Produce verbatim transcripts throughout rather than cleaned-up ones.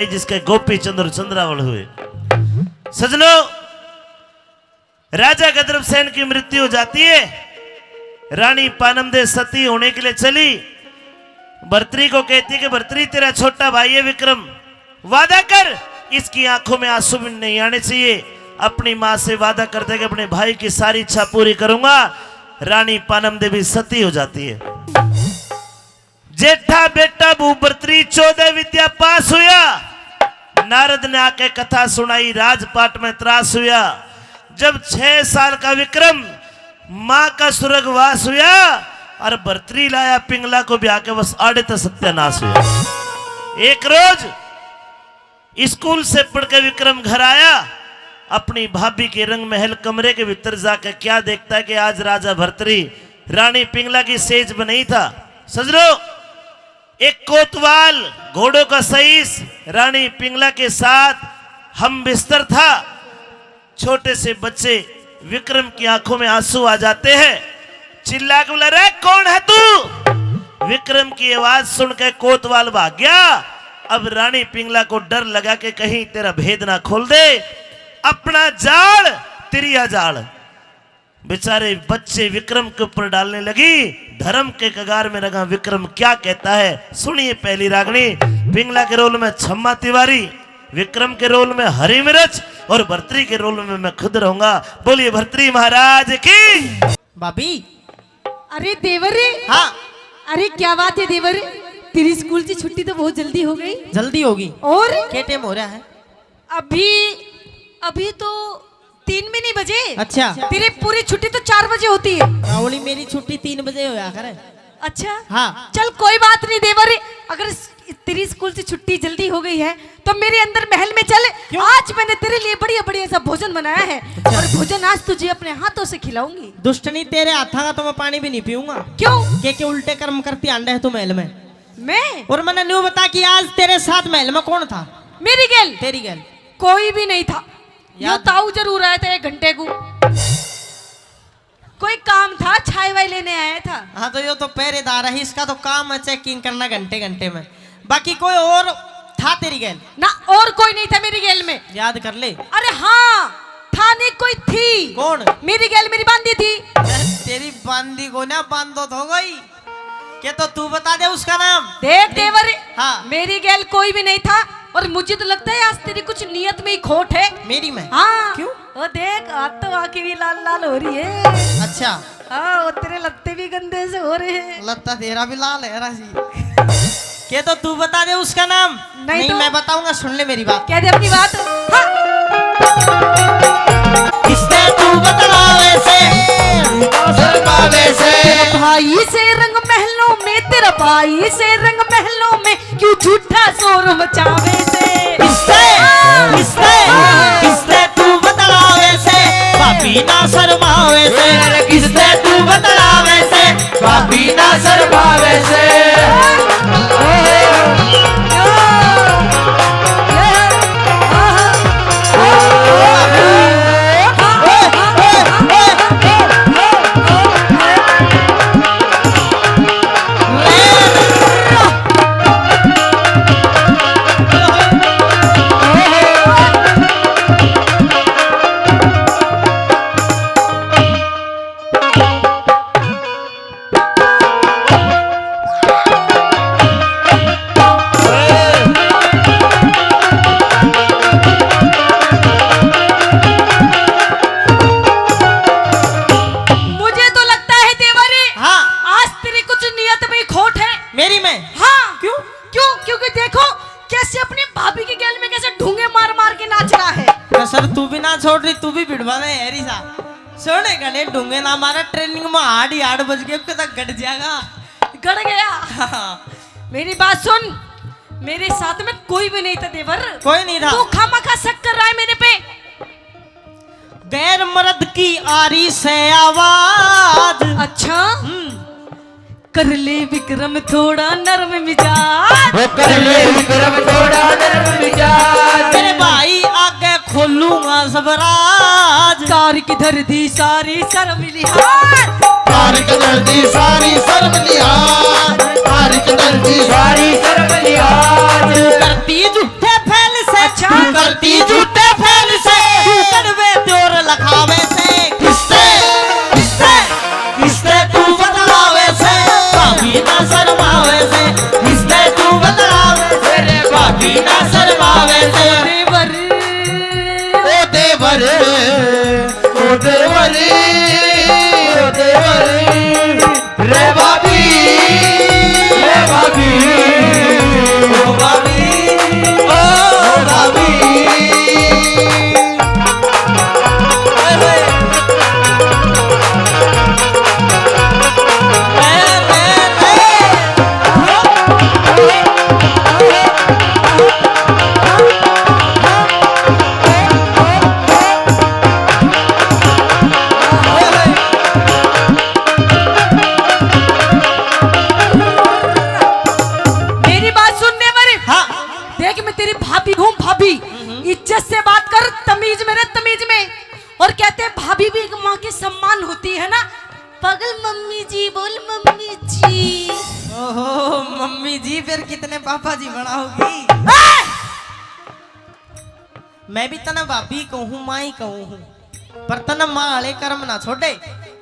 जिसके गोपी चंद्र चंद्रावल हुए। सजनों, राजा गदरभ सेन की मृत्यु हो जाती है। रानी पानम दे सती होने के लिए चली, भरतरी को कहती है कि भरतरी, तेरा छोटा भाई है विक्रम, वादा कर, इसकी आंखों में आंसू भी नहीं आने चाहिए। अपनी माँ से वादा करते कि अपने भाई की सारी इच्छा पूरी करूंगा। रानी पानम देवी सती हो जाती है। जेठा बेटा भूभरतरी चौदह विद्या पास हुआ। नारद ने आके कथा सुनाई, राजपाट में त्रास हुआ। जब छह साल का विक्रम माँ का स्वर्गवास हुआ और भरतरी लाया पिंगला को ब्याह के, बस आड़े तो सत्यानाश हुआ। एक रोज स्कूल से पढ़ के विक्रम घर आया, अपनी भाभी के रंग महल कमरे के भीतर जाके क्या देखता है कि आज राजा भरतरी रानी पिंगला की सेज बनाई था। सजनों, एक कोतवाल घोड़ों का सईस रानी पिंगला के साथ हम बिस्तर था। छोटे से बच्चे विक्रम की आंखों में आंसू आ जाते हैं। चिल्ला के बोला, "रे, कौन है तू?" विक्रम की आवाज सुन के कोतवाल भाग गया। अब रानी पिंगला को डर लगा कि कहीं तेरा भेद ना खोल दे। अपना जाल, तिरिया जाल बेचारे बच्चे विक्रम के ऊपर डालने लगी। धर्म के कगार में रगा विक्रम क्या कहता है, सुनिए। पहली रागनी, पिंगला के रोल में छम्मा तिवारी, विक्रम के रोल में हरी मिर्च और भरतरी के रोल में मैं खुद रहूंगा। बोलिए भरतरी महाराज की। भाभी। अरे देवर रे। हाँ। अरे क्या बात है देवर, तेरी स्कूल की छुट्टी तो बहुत जल्दी हो गई। जल्दी होगी। और? क्या टाइम हो रहा है? अभी, अभी तो तीन भी नहीं बजे। अच्छा। तेरी पूरी छुट्टी तो चार बजे होती है। रावली, मेरी छुट्टी तीन बजे होया करे। अच्छा। हाँ। चल कोई बात नहीं देवर, अगर स-, तेरी स्कूल से छुट्टी जल्दी हो गई है तो मेरे अंदर महल में चल। क्यों? आज मैंने तेरे लिए बढ़िया बढ़िया सा भोजन बनाया है। अच्छा। और भोजन आज तुझे अपने हाथों से खिलाऊंगी। दुष्टनी, तेरे हाथा का तो मैं पानी भी नहीं पीऊंगा। क्यों? के, के उल्टे कर्म करती आंडे है तू महल में। मैं? और मैंने न्यू बता कि आज तेरे साथ महल में कौन था? मेरी गेल। तेरी गेल। कोई भी नहीं था। यो याद ताऊ जरूर आया था एक घंटे को। कोई काम था, छाई वाई लेने आया था। हाँ, तो यो तो पहरेदार है, इसका तो काम है चेकिंग करना घंटे घंटे में। बाकी कोई और था तेरी गेल? ना, और कोई नहीं था मेरी गेल में। याद कर ले। अरे हाँ, था नहीं, कोई थी। कौन? मेरी गेल मेरी बांदी थी। तेरी बांदी को ना, बांदो तो हो गई। के तो तू बता दे उसका नाम। देख देवर, हाँ। मेरी गेल कोई भी नहीं था और मुझे तो लगता है आज तेरी कुछ नियत में ही खोट है। मेरी में? हाँ। क्यों? वो देख, हाथ तो आके भी लाल लाल हो रही है। अच्छा। हाँ, वो तेरे लत्ते भी गंदे से हो रहे हैं। लत्ता तेरा भी लाल है राजी। के तो तू बता दे उसका नाम। नहीं नहीं, तो मैं बताऊंगा, सुन ले मेरी बात। कह दे अपनी बात। हाँ। किसने तू बतलावे से, शर्मावे से। भाई से रंग महलों में, तेरा भाई से रंग महलों में, क्यों झूठा शोर मचावे से। किससे, किससे, किससे तू बतलावे से, भाभी ना शर्मावे से। किससे तू बतलावे से, भाभी ना शर्मावे से। मुझे तो लगता है देवर, हाँ। आज तेरी कुछ नियत में खोट है। मेरी में? हाँ। क्यों? क्यों? क्योंकि देखो कैसे अपनी भाभी की गेल में कैसे ढूंगे मार मार के नाच रहा है। तो सर, तू भी ना छोड़ रही, तू भी भिड़वा ले हैरी सा। सोने गले ढूंगे ना मारा, ट्रेनिंग में हार्ड ही हार्ड बज गए, अब तक गड़ जाएगा। गड़ गया। हाँ। मेरी बात सुन, मेरे साथ में कोई भी नहीं था देवर। कोई नहीं था। तू खामखा शक कर रहा है मेरे पे। गैर मर्द की आ रही से आवाज। अच्छा। हम्म। कर ले विक्रम थोड़ा नरम मिजाज। वो कर ले विक्रम थोड़ा नरम मिजाज। तेरे भाई आगे खोलूंगा सब राज। तारिक धर दी सारी शर्म लिहाज। तारिक धर दी सारी शर्म लिहाज। तारिक धर दी सारी शर्म लिहाज। करती झूठे अच्छा। तू करती झूठे फैन से, तू कड़वे त्योर लखावे से। किससे, किससे, किससे तू बतलावे से? भाभी ना शर्मावे से, किससे तू बतलावे से? रे भाभी ना शर्मावे से। देवर, ओ देवर, ओ देवर, ओ देवर। रे भाभी, रे भाभी, ओ भाभी, ओ भाभी। ओए होए। रे, रे, रे। मेरी बात सुनने वाले। हाँ। देख, मैं तेरी भाभी हूँ, भाभी। हम्म। इज्जत से बात कर, तमीज में रह, तमीज में। और कहते हैं, भाभी भी एक माँ के सम्मान होती है ना। पागल, मम्मी जी बोल, मम्मी जी। ओहो, मम्मी जी, फिर कितने पापा जी बनाओगी? ए! मैं भी तने भाभी कहूँ, माँ ही कहूँ हूँ, पर तने माँ वाले कर्म ना छोड़े।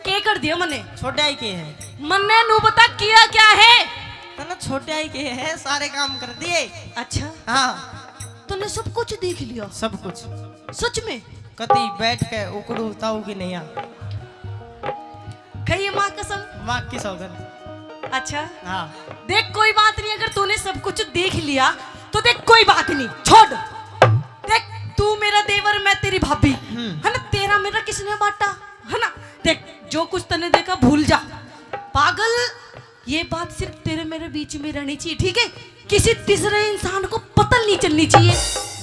के कर दिया मने? छोड़ा ही के है? मन्ने नू बता, किया क्या है? तने छोड़ा ही के है, सारे काम कर दिए। अच्छा। हाँ। तूने सब कुछ देख लिया? सब कुछ। सच में? कती बैठ के उकड़ू ताऊ की नहीं आ। खाइए माँ कसम। माँ की सौगंध। अच्छा। हाँ। देख, कोई बात नहीं, अगर तूने सब कुछ देख लिया तो देख, कोई बात नहीं, छोड़। देख, तू मेरा देवर, मैं तेरी भाभी, हम्म। है ना? तेरा मेरा किसने बांटा, है ना? देख, जो कुछ तने देखा, भूल जा। पागल, ये बात सिर्फ तेरे मेरे बीच में रहनी चाहिए, ठीक है? किसी तीसरे इंसान को पता नहीं चलनी चाहिए।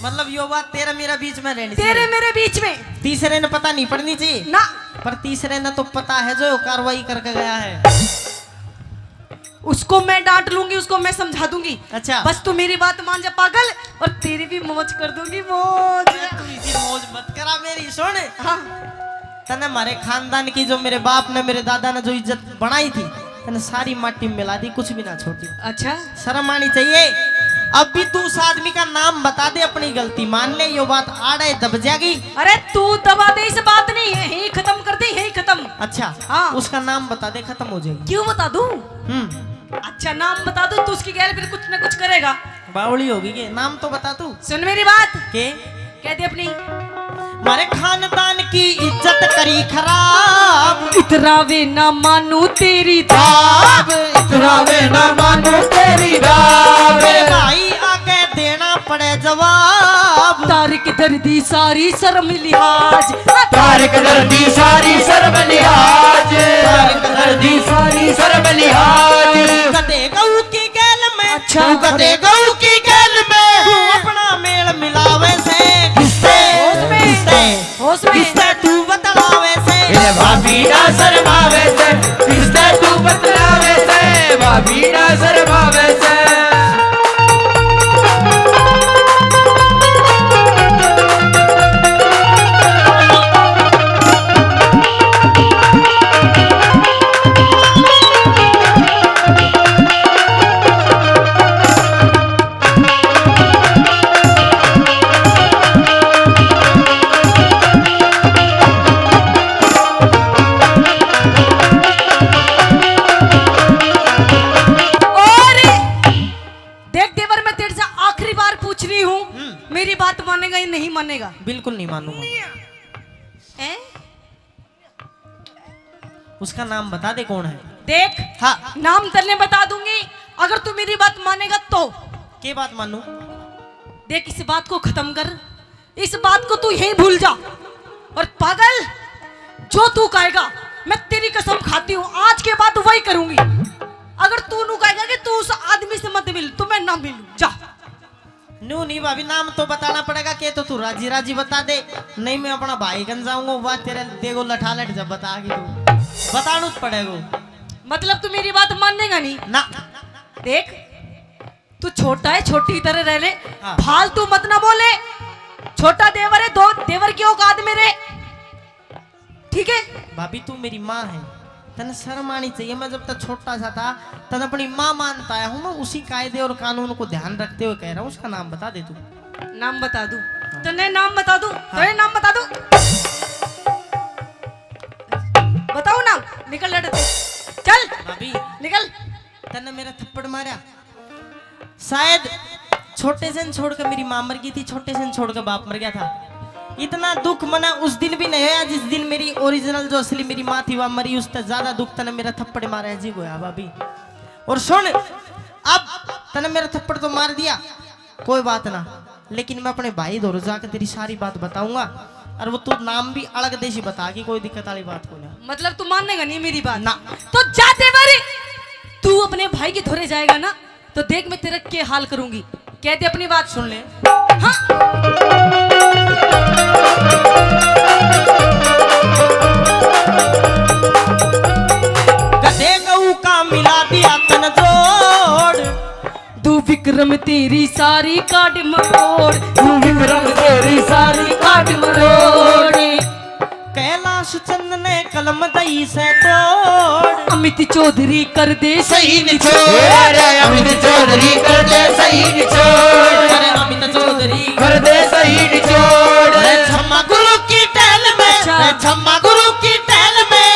मतलब, यो बात तेरे मेरे बीच में रहनी चाहिए। तेरे मेरे बीच में। तीसरे ने पता नहीं पड़नी चाहिए ना। पर तीसरे ने तो पता है, जो कार्रवाई करके गया है। उसको मैं डांट लूंगी, उसको मैं समझा दूंगी। अच्छा। बस तू मेरी बात मान जा पागल, और तेरी भी मौज कर दूंगी, मौज। अरे, तू इसी मौज मत करा मेरी, सुन। हाँ। तने हमारे खानदान की, जो मेरे बाप ने, मेरे दादा ने जो इज्जत बनाई थी, तने सारी माटी में मिला दी, कुछ भी ना छोड़ी। अच्छा। शर्म आनी चाहिए। अब भी तू उस आदमी का नाम बता दे, अपनी गलती मान ले, यो बात आड़े दब जाएगी। अरे, तू दबा दे, इस बात नहीं है, यही खत्म कर दे, यही खत्म। अच्छा। हाँ। उसका नाम बता दे, खत्म हो जाएगी। क्यों बता दूं? हम्म। अच्छा, नाम बता दूं, तू उसकी गैल फिर कुछ ना कुछ करेगा। बावली होगी के? नाम तो बता तू। सुन मेरी बात। के? कह दे अपनी। मारे खानदान की इज्जत करी खराब। इतरावे ना मानू तेरी दाब। इतरावे ना मानू तेरी दाब। भाई आके देना पड़े जवाब। तारिक दर्दी सारी शर्म लिहाज। तारिक दर्दी सारी शर्म लिहाज। तारिक दर्दी सारी शर्म लिहाज। कदे गऊ की गैल में। अच्छा। तू कदे गऊ की गैल में। तू अपना मेल मिलावे से। किससे? होश में। किससे? होश में। किससे तू बतलावे से? ए भाभी ना शर्मावे से। किससे तू बतलावे से? भाभी ना शर्मावे से। और देख देवर, मैं तेरे से आखिरी बार पूछ रही हूँ, हम्म। मेरी बात मानेगा या नहीं मानेगा? बिल्कुल नहीं मानूंगा। हैं? उसका नाम बता दे कौन है। देख, हाँ। नाम तन्ने बता दूंगी, अगर तू मेरी बात मानेगा तो। के बात मानू? देख, इस बात को खत्म कर, इस बात को तू यहीं भूल जा। और पागल, जो तू कहेगा, मैं तेरी कसम खाती हूँ, आज के बाद वही करूंगी। अगर तू नू कहेगा कि तू उस आदमी से मत मिल, तो मैं ना मिलूं। जा। न्यू नहीं भाभी, नाम तो बताना पड़ेगा। के तो तू राजी राजी बता दे, नहीं मैं अपना भाई कन जाऊंगा, वह तेरे देगो लठालट जब बतागी तू, बताना तो पड़ेगा। मतलब तू मेरी बात मानेगा नहीं ना? देख, तू छोटा है, छोटी तरह रह ले, हाँ। फालतू मत ना बोले। छोटा देवर है, दो देवर की औकात में रहे। ठीक है? भाभी, तू मेरी माँ है, तने शर्म आनी चाहिए। मैं जब तक छोटा सा था, तने अपनी माँ मानता आया हूँ। मैं उसी कायदे और कानून को ध्यान रखते हुए कह रहा हूँ, उसका नाम बता दे तू। नाम बता दूं? हाँ। तन्ने नाम बता दूं? हाँ। तेरे नाम बता दूं? बताओ नाम। निकल लड़ते। चल। भाभी। निकल। तन्ने मेरा थप्पड़ मारा। शायद छोटे से न छोड़ के मेरी माँ मर गई थी, छोटे से न छोड़ के बाप मर गया था। इतना दुख मना उस दिन भी नहीं होया जिस दिन मेरी ओरिजिनल जो असली मेरी माँ थी वह मरी, उससे ज्यादा दुख तने मेरा थप्पड़ मारा है जी गोया भाभी। और सुन, अब तने मेरा थप्पड़ तो मार दिया, कोई बात ना, लेकिन मैं अपने भाई धोरे जाके तेरी सारी बात बताऊंगा। और वो तू नाम भी अलग देसी बता के, कोई दिक्कत वाली बात कोई ना। मतलब तू मानेगा नहीं मेरी बात? ना। तो जा देवर, तू अपने भाई के धोरे जाएगा ना, तो देख मैं तेरा के हाल करूंगी। कह दे अपनी बात। सुन ले। हाँ। गधे गऊ का मिला दिया तन जोड़। दू विक्रम तेरी सारी काट मरोड़। दू विक्रम तेरी सारी काट मरोड़। कैलाश चंद ने कलम दई से तोड़। अमित चौधरी कर दे सही निचोड़। अरे अमित चौधरी कर दे सही निचोड़। अरे अमित चौधरी कर दे सही निचोड़। अरे छम्मा गुरु की टहल में, अच्छा। अरे छम्मा गुरु की टहल में।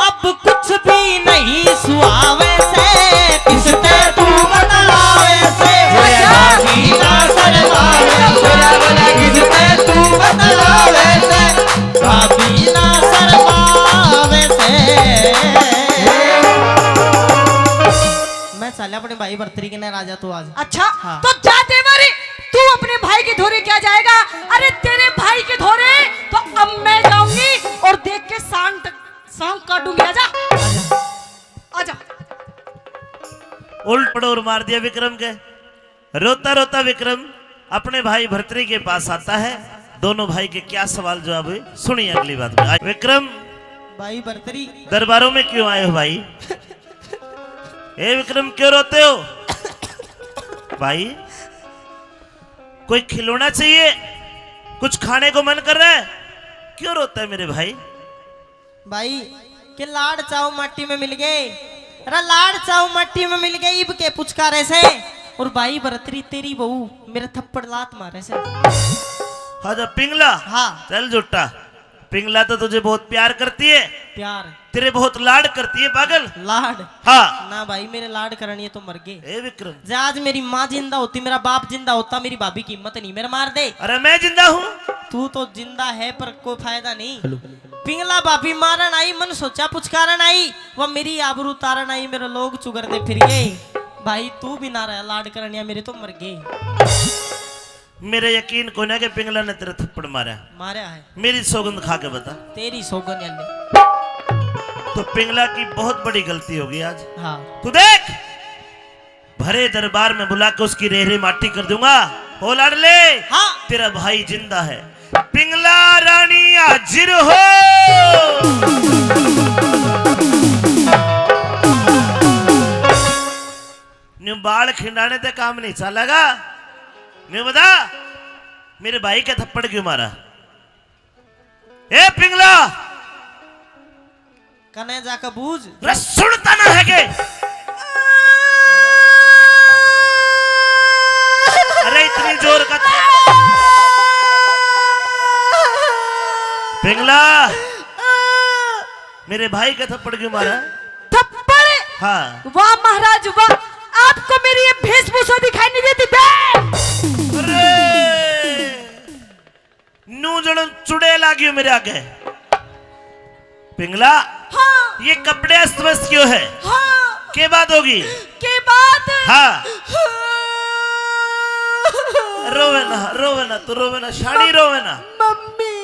अब कुछ भी नहीं सुहावे से, किसते तू बतलावे से। अच्छा। भाभी ना शर्मावे से, किसते तू बतलावे से। भाभी ना शर्मावे से। मैं साले अपने भाई भरतरी के ने राजा तू आज। अच्छा, हाँ। तो जा देवर, तू अपने भाई के धोरे क्या जाएगा? अरे तेरे भाई के धोरे तो अब मैं जाऊंगी और देख के शांत सांप काटूंगी। आजा, आजा। उल्ट पड़ोर मार दिया विक्रम के। रोता रोता विक्रम अपने भाई भरतरी के पास आता है। दोनों भाई के क्या सवाल जवाब हुए, सुनिए अगली बात में। विक्रम, भाई भरतरी। दरबारों में क्यों आए हो भाई? ए विक्रम, क्यों रोते हो भाई? कोई खिलौना चाहिए, कुछ खाने को मन कर रहा है, क्यों रोता है मेरे भाई? भाई, के लाड़ चाव माटी में मिल गए। अरे लाड़ चाव माटी में मिल गए, इब के पुचकारे से। और भाई भरतरी, तेरी बहू मेरे थप्पड़ लात मारे से। हाँ, जब पिंगला। हाँ। चल झूठा, पिंगला तो तुझे बहुत प्यार करती है। प्यार। तेरे बहुत लाड़ करती है पागल। लाड़? हाँ। ना भाई, मेरे लाड़ करनी है तो मर गए। ए विक्रम। जे आज मेरी माँ जिंदा होती, मेरा बाप जिंदा होता, मेरी भाभी की हिम्मत नहीं मेरे मार दे। अरे मैं जिंदा हूँ। तू तो जिंदा है पर कोई फायदा नहीं। हेलो। पिंगला भाभी मारन आई, मन सोचा पुचकारन आई, वो मेरी आबरू तारन आई, मेरे लोग चुगर दे फिर गए। भाई तू भी ना रहा लाड़ करनिया, मेरे तो मर गए। मेरे यकीन कोन्या के पिंगला ने तेरे थप्पड़ मारा। मारा है। मेरी सौगंध खा के बता। तेरी सौगंध यार ले। तो पिंगला की बहुत बड़ी गलती होगी आज। हाँ। तू देख, भरे दरबार में बुला के उसकी रेहरी माटी कर दूंगा। हो लाडले, हाँ। तेरा भाई जिंदा है। पिंगला रानी हाजिर हो। न्यू बाल खिंडाने ते काम नहीं चलेगा। न्यू बता, मेरे भाई के थप्पड़ क्यों मारा? ए पिंगला, कने जाके बूझ। रे सुनता ना है के? अरे इतनी जोर का था। पिंगला, मेरे भाई का थप्पड़ क्यों मारा? थप्पड़? हाँ। वाह महाराज वाह, आपको मेरी ये वेशभूषा दिखाई नहीं देती बे? अरे नू जण चुड़ैल आ गयो मेरे आगे। पिंगला, हाँ। ये कपड़े अस्त व्यस्त क्यों है? हाँ। के बात होगी? के बात? हाँ। हाँ। रोवे ना, रोवे ना, तू रोवे ना, शानी रोवे ना। मम्मी।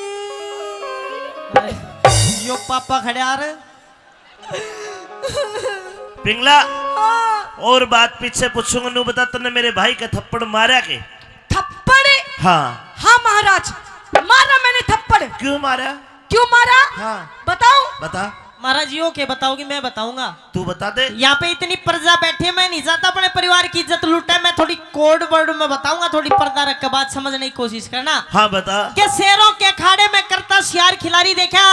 यो पापा खड़े आ रहे। पिंगला, हाँ। और बात पीछे पूछूंगा, नू बता, तन्ने मेरे भाई का थप्पड़ मारा के? थप्पड़? हाँ। हाँ महाराज, मारा मैंने थप्पड़। क्यों मारा? क्यों मारा? हाँ। बताओ। बता। महाराज, यो के बताओगी, मैं बताऊंगा। तू बता दे। यहाँ पे इतनी प्रजा बैठी है, मैं नहीं चाहता अपने परिवार की इज्जत लूटे। मैं थोड़ी code word में बताऊंगा, थोड़ी पर्दा रख के बात समझने की कोशिश करना। हाँ, बता। के शेरों के अखाड़े में करता सियार खिलाड़ी देखा,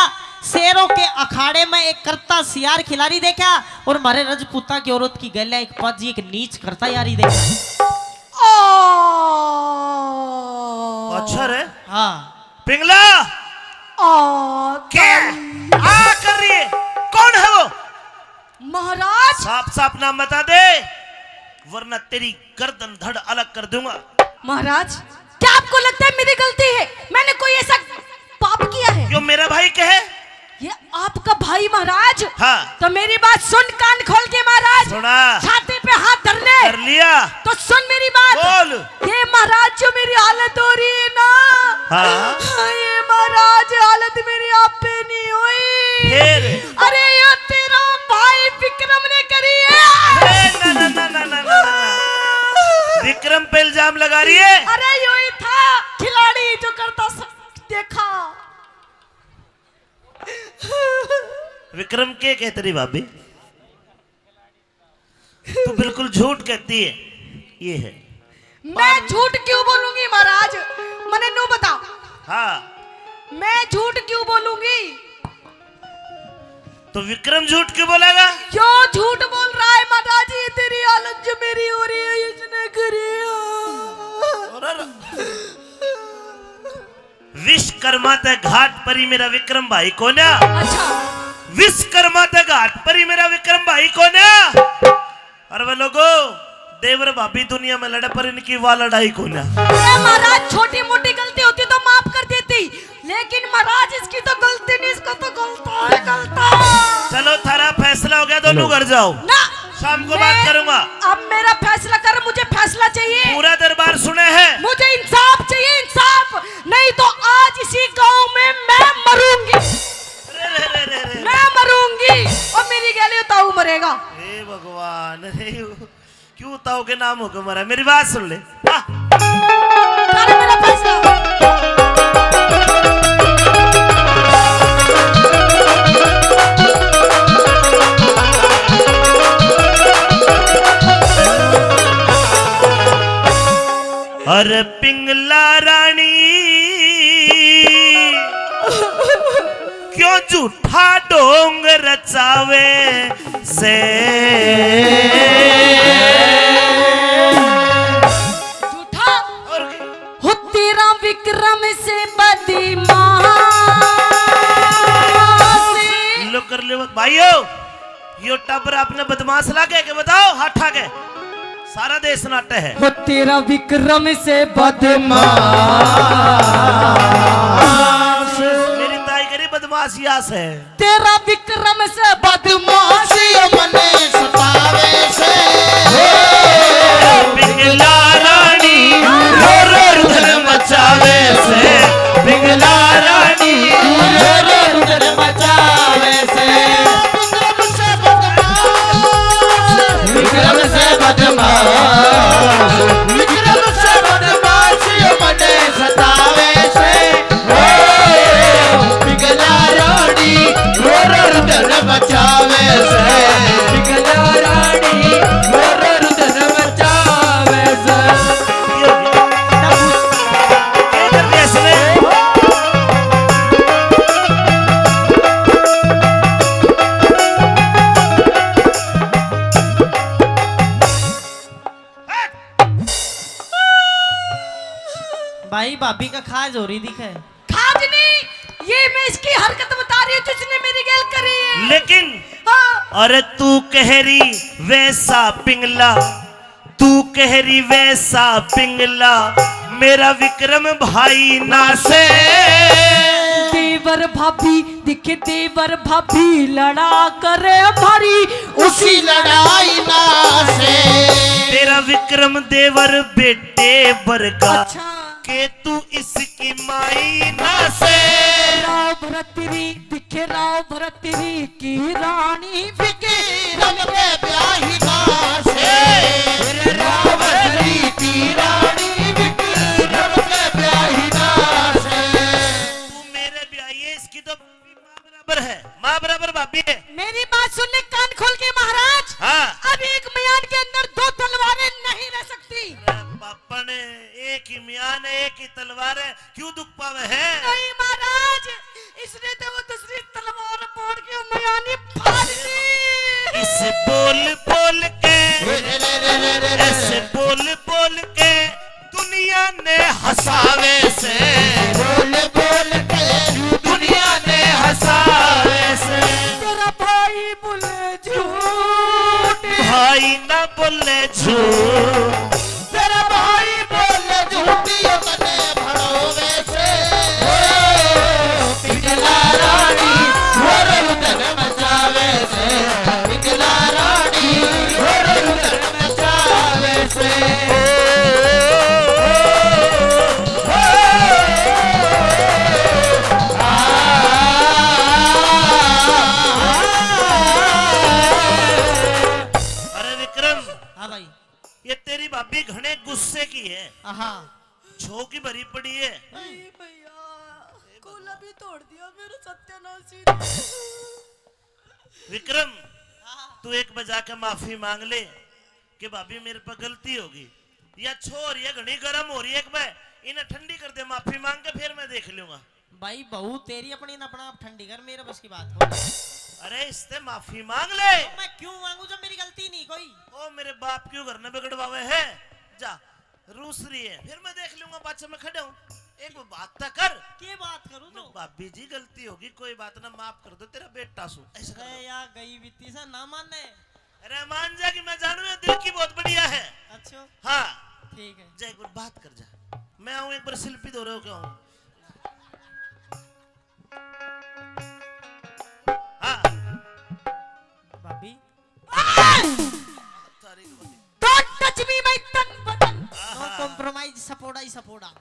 शेरों के अखाड़े में एक करता सियार खिलाड़ी देखा, और म्हारे रजपूता की औरत की गैल्या एक पाजी, एक नीच करता यारी देखा। ओ अच्छा रे। हाँ। पिंगला। आ, क्या? आ कर रही है? कौन है वो? महाराज। साफ साफ नाम बता दे, वरना तेरी गर्दन धड़ अलग कर दूंगा। महाराज, क्या आपको लगता है मेरी गलती है? मैंने कोई ऐसा पाप किया है? यो मेरा भाई कहे? ये आपका भाई महाराज? हाँ। तो मेरी बात सुन कान खोल के महाराज। सुना। छाती पे हाथ धर ले। धर लिया। तो सुन मेरी बात। बोल। ये महाराज जो मेरी हालत हो रही है ना। हाँ। ये महाराज हालत मेरी आप पे नहीं हुई। फिर? अरे यो तेरा भाई विक्रम ने करी है। ए, ना, ना, ना। विक्रम पे इल्जाम लगा रही है। अरे यो ही था खिलाड़ी जो करता स-, देखा। विक्रम के कहते रही भाभी? तू बिल्कुल झूठ कहती है। ये है। मैं झूठ क्यों बोलूंगी महाराज? मने नू बता। हाँ। मैं झूठ क्यों बोलूंगी? तो विक्रम झूठ क्यों बोलेगा? क्यों झूठ बोल रहा है महाराज? ये तेरी हालत जो मेरी हो रही है, इसने करी है। अरे, अरे। विश्वकर्मा ते घाट परी मेरा विक्रम भाई कोन्या। अच्छा। विश्वकर्मा ते घाट परी मेरा विक्रम भाई कोन्या। अरे वे लोगो, देवर भाभी दुनिया में लड़े पर इनकी वा लड़ाई कोन्या। अरे महाराज, छोटी मोटी गलती होती तो माफ कर देती, लेकिन महाराज इसकी तो गलती नहीं, इसका तो गलता है, गलता। चलो, थारा फैसला हो गया, दोनों घर जाओ। ना। शाम को बात करूंगा। अब मेरा फैसला कर, मुझे फैसला चाहिए। पूरा दरबार सुने है। मुझे इंसाफ चाहिए, इंसाफ, नहीं तो आज इसी गांव में मैं मरूंगी। रे, रे, रे, रे, रे। मैं मरूंगी और मेरी गैली ताऊ मरेगा। हे भगवान, हे क्यों ताऊ के नाम होके मरा? मेरी बात सुन ले। हाँ। अरे मेरा फैसला। अरे पिंगला रानी, क्यों झूठा ढोंग रचावे से? झूठा। और हो तेरा विक्रम से बदमाश। लो कर ले भाइयों। यो टाबर आपने बदमाश लागे के बताओ, हाथा के? सारा देश नाटे है। हो तेरा विक्रम से बदमाश। मेरी ताई करी बदमाश यास है। तेरा विक्रम से बदमाश यो मने सतावे से। पिंगला रानी रो रो रुदन मचावे से। पिंगला रानी रो रो रुदन मचावे से। विक्रम से बदमाश, विक्रम से बदमाश यो मने सतावे से। ओ, पिघला रानी, रो रो रुदन मचावे से। पिघला रानी, रो रो रुदन मचावे से। भाई, भाभी का खाज हो रही दिखे। खाज नहीं, ये मैं इसकी हरकत बता रही हूँ जिसने मेरी गैल करी है। लेकिन हाँ। अरे तू कह रही वैसा पिंगला, तू कह रही वैसा पिंगला, मेरा विक्रम भाई ना से। देवर भाभी दिखे, देवर भाभी लड़ा करे भारी, उसी लड़ाई ना से। तेरा विक्रम देवर बेटे बरगा। अच्छा। के तू इसकी माई ना से। राव भरतरी दिखे, राव भरतरी की रानी विक्रम के ब्याही ना से। राव भरतरी की रानी विक्रम के ब्याही ना से। तू मेरे ब्याही है, इसकी तो माँ बराबर है, माँ बराबर भाभी है। मेरी बात सुन ले कान खोल के महाराज। हाँ। अब एक म्यान के अंदर दो तलवारें नहीं रह सकती। अरे बापा ने, एक ही म्यान है, एक ही तलवार है, क्यों दुख पावे है? नहीं महाराज, इसने तो वो दूसरी तलवार फोड़ के म्यान ही फाड़ दी। इस बोल बोल के, ऐसे बोल बोल के ने हंसावे से, बोल बोल के दुनिया ने हंसावे से। तेरा भाई बोले झूठ, भाई ना बोले झूठ। तेरा भाई बोले झूठ, यो तने भड़ोवे से। ओ, पिघला रानी, वो रुदन मचावे से। पिघला रानी, वो रुदन मचावे से। अरे विक्रम, हाँ भाई। ये तेरी भाभी घणे गुस्से की है। हाँ। छो की भरी पड़ी है। अरे भैया, कूला भी तोड़ दिया मेरा सत्यानाशी ने। विक्रम, हाँ। तू एक बजा के माफी मांग ले कि भाभी मेरे पे गलती होगी। या छो हो रही है, घणी गर्म हो रही है, एक बार इन्हें ठंडी कर दे, माफी मांग के फिर मैं देख लूंगा। भाई, बहू तेरी अपनी न अपना आप ठंडी कर, मेरे बस की बात हो। अरे, इससे माफी मांग ले। मैं क्यों मांगू जब मेरी गलती नहीं कोई? ओ, मेरे बाप क्यों घर न बिगड़वावे है? जा, रूस रही है, फिर मैं देख लूंगा, पाछे मैं खड़ा हूँ। एक बात तो कर। के बात करूँ तो? भाभी जी, गलती होगी, कोई बात ना, माफ कर दो, तेरा बेटा सू। ऐसा कर अरे दो। या गई बीती सा ना माने। अरे मान जा कि मैं जानू ये दिल की बहुत बढ़िया है। अच्छा। हाँ। ठीक है। जा एक बार बात कर जा। मैं आऊँ एक बार शिल्पी दो रहे हो क्या हूँ? हाँ। भाभी। तारीख बनी। Don't touch me, my तन बदन। No आहा। Compromise, सपोड़ा ही सपोड़ा।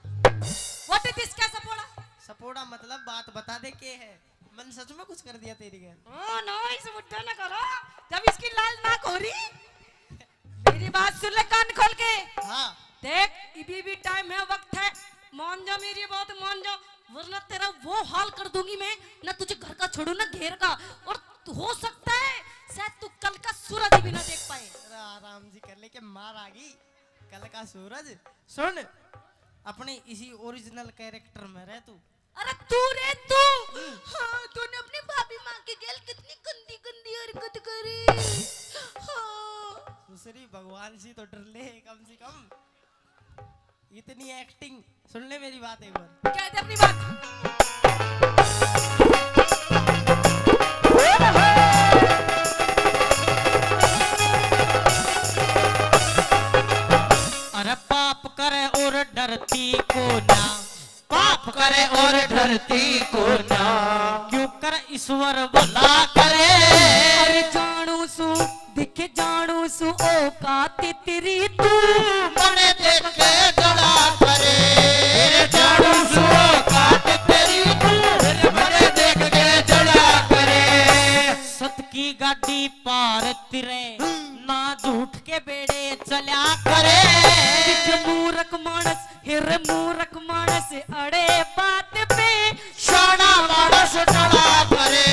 What is this, क्या सपोड़ा? सपोड़ा मतलब बात बता दे के है। मन सच में कुछ कर दिया तेरी गैल? ओ नो, इस बुड्ढे ने करो, जब इसकी लाल नाक हो रही। मेरी बात सुन ले कान खोल के। हाँ। देख, इबी भी टाइम है, वक्त है, मान जा मेरी बात, मान जा, वरना तेरा वो हाल कर दूंगी मैं, ना तुझे घर का छोड़ू ना घेर का। और हो सकता है शायद तू कल का सूरज भी ना देख पाए। अरे आराम जी कर ले, के मार आ गई। कल का सूरज। सुन, अपने इसी ओरिजिनल कैरेक्टर में रह तू। अरे तू रे तू। हम्म। हाँ, तूने अपनी भाभी माँ के गैल कितनी गंदी गंदी हरकत करी। हाँ। दूसरी भगवान सी तो डर ले कम से कम। इतनी एक्टिंग। सुन ले मेरी बात एक बार। क्या है अपनी बात? अरे पाप करे और डरती को ना, पाप करे और डरती को ना। क्यों कर ईश्वर भला करे। अरे जानू सू, दिखे जानू सू औकात तेरी तू। मने देख के जड़ा करे। जानू सू औकात तेरी तू। मने देख के जड़ा करे। सत की गाड़ी पार तिरे, ना झूठ के बेड़े चल्या करे। दिखे मूरख मानस, हेर मूरख मानस अड़े बात पे। शाना मानस टला करे।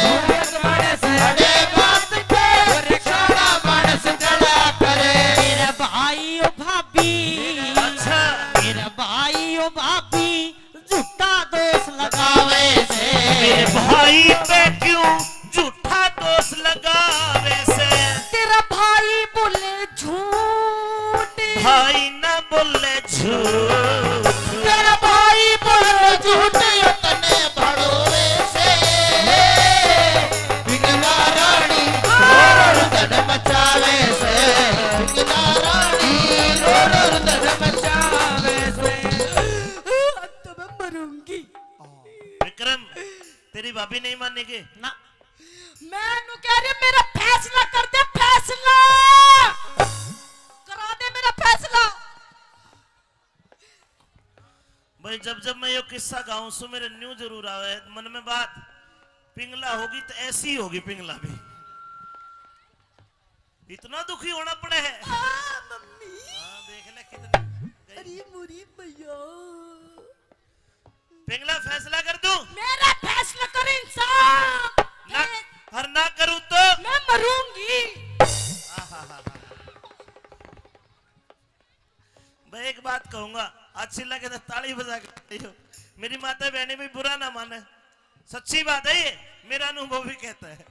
मूरख मानस अड़े बात पे। शाना मानस टला करे। मेरे भाई ओ भाभी। अच्छा। मेरे भाई ओ भाभी। झूठा दोष लगावे से। मेरे भाई पे क्यों झूठा दोष लगावे से। तेरा भाई बोले झूठ। भाई ना बोले झूठ। तेरा भाई बोले झूठ, यो तने भड़ोवे से। बिगला रानी, रोड़ धड़ मचावे से। बिगला रानी, रोड़ धड़ मचावे से। तो मैं मरूंगी। विक्रम, तेरी भाभी नहीं मानेगी ना। मैं नु कह रही, मेरा फैसला कर दे, फैसला करा दे मेरा फैसला। भाई, जब जब मैं यो किस्सा गाऊं सु, मेरे न्यू जरूर आवे मन में बात, पिंगला होगी तो ऐसी ही होगी पिंगला भी। इतना दुखी होना पड़े है। आ, मम्मी। हाँ, देख ले कितनी गई। अरे मुरी भैया। पिंगला, फैसला कर दूं? मेरा फैसला कर इंसान। ना, देख। और ना करूं तो? मैं मरूंगी। आहाहाहा। मैं एक बात कहूंगा, अच्छी लगे तो ताली बजा के बताइयो। मेरी माता बहनी भी बुरा ना माने, सच्ची बात है ये, मेरा अनुभव भी कहता है।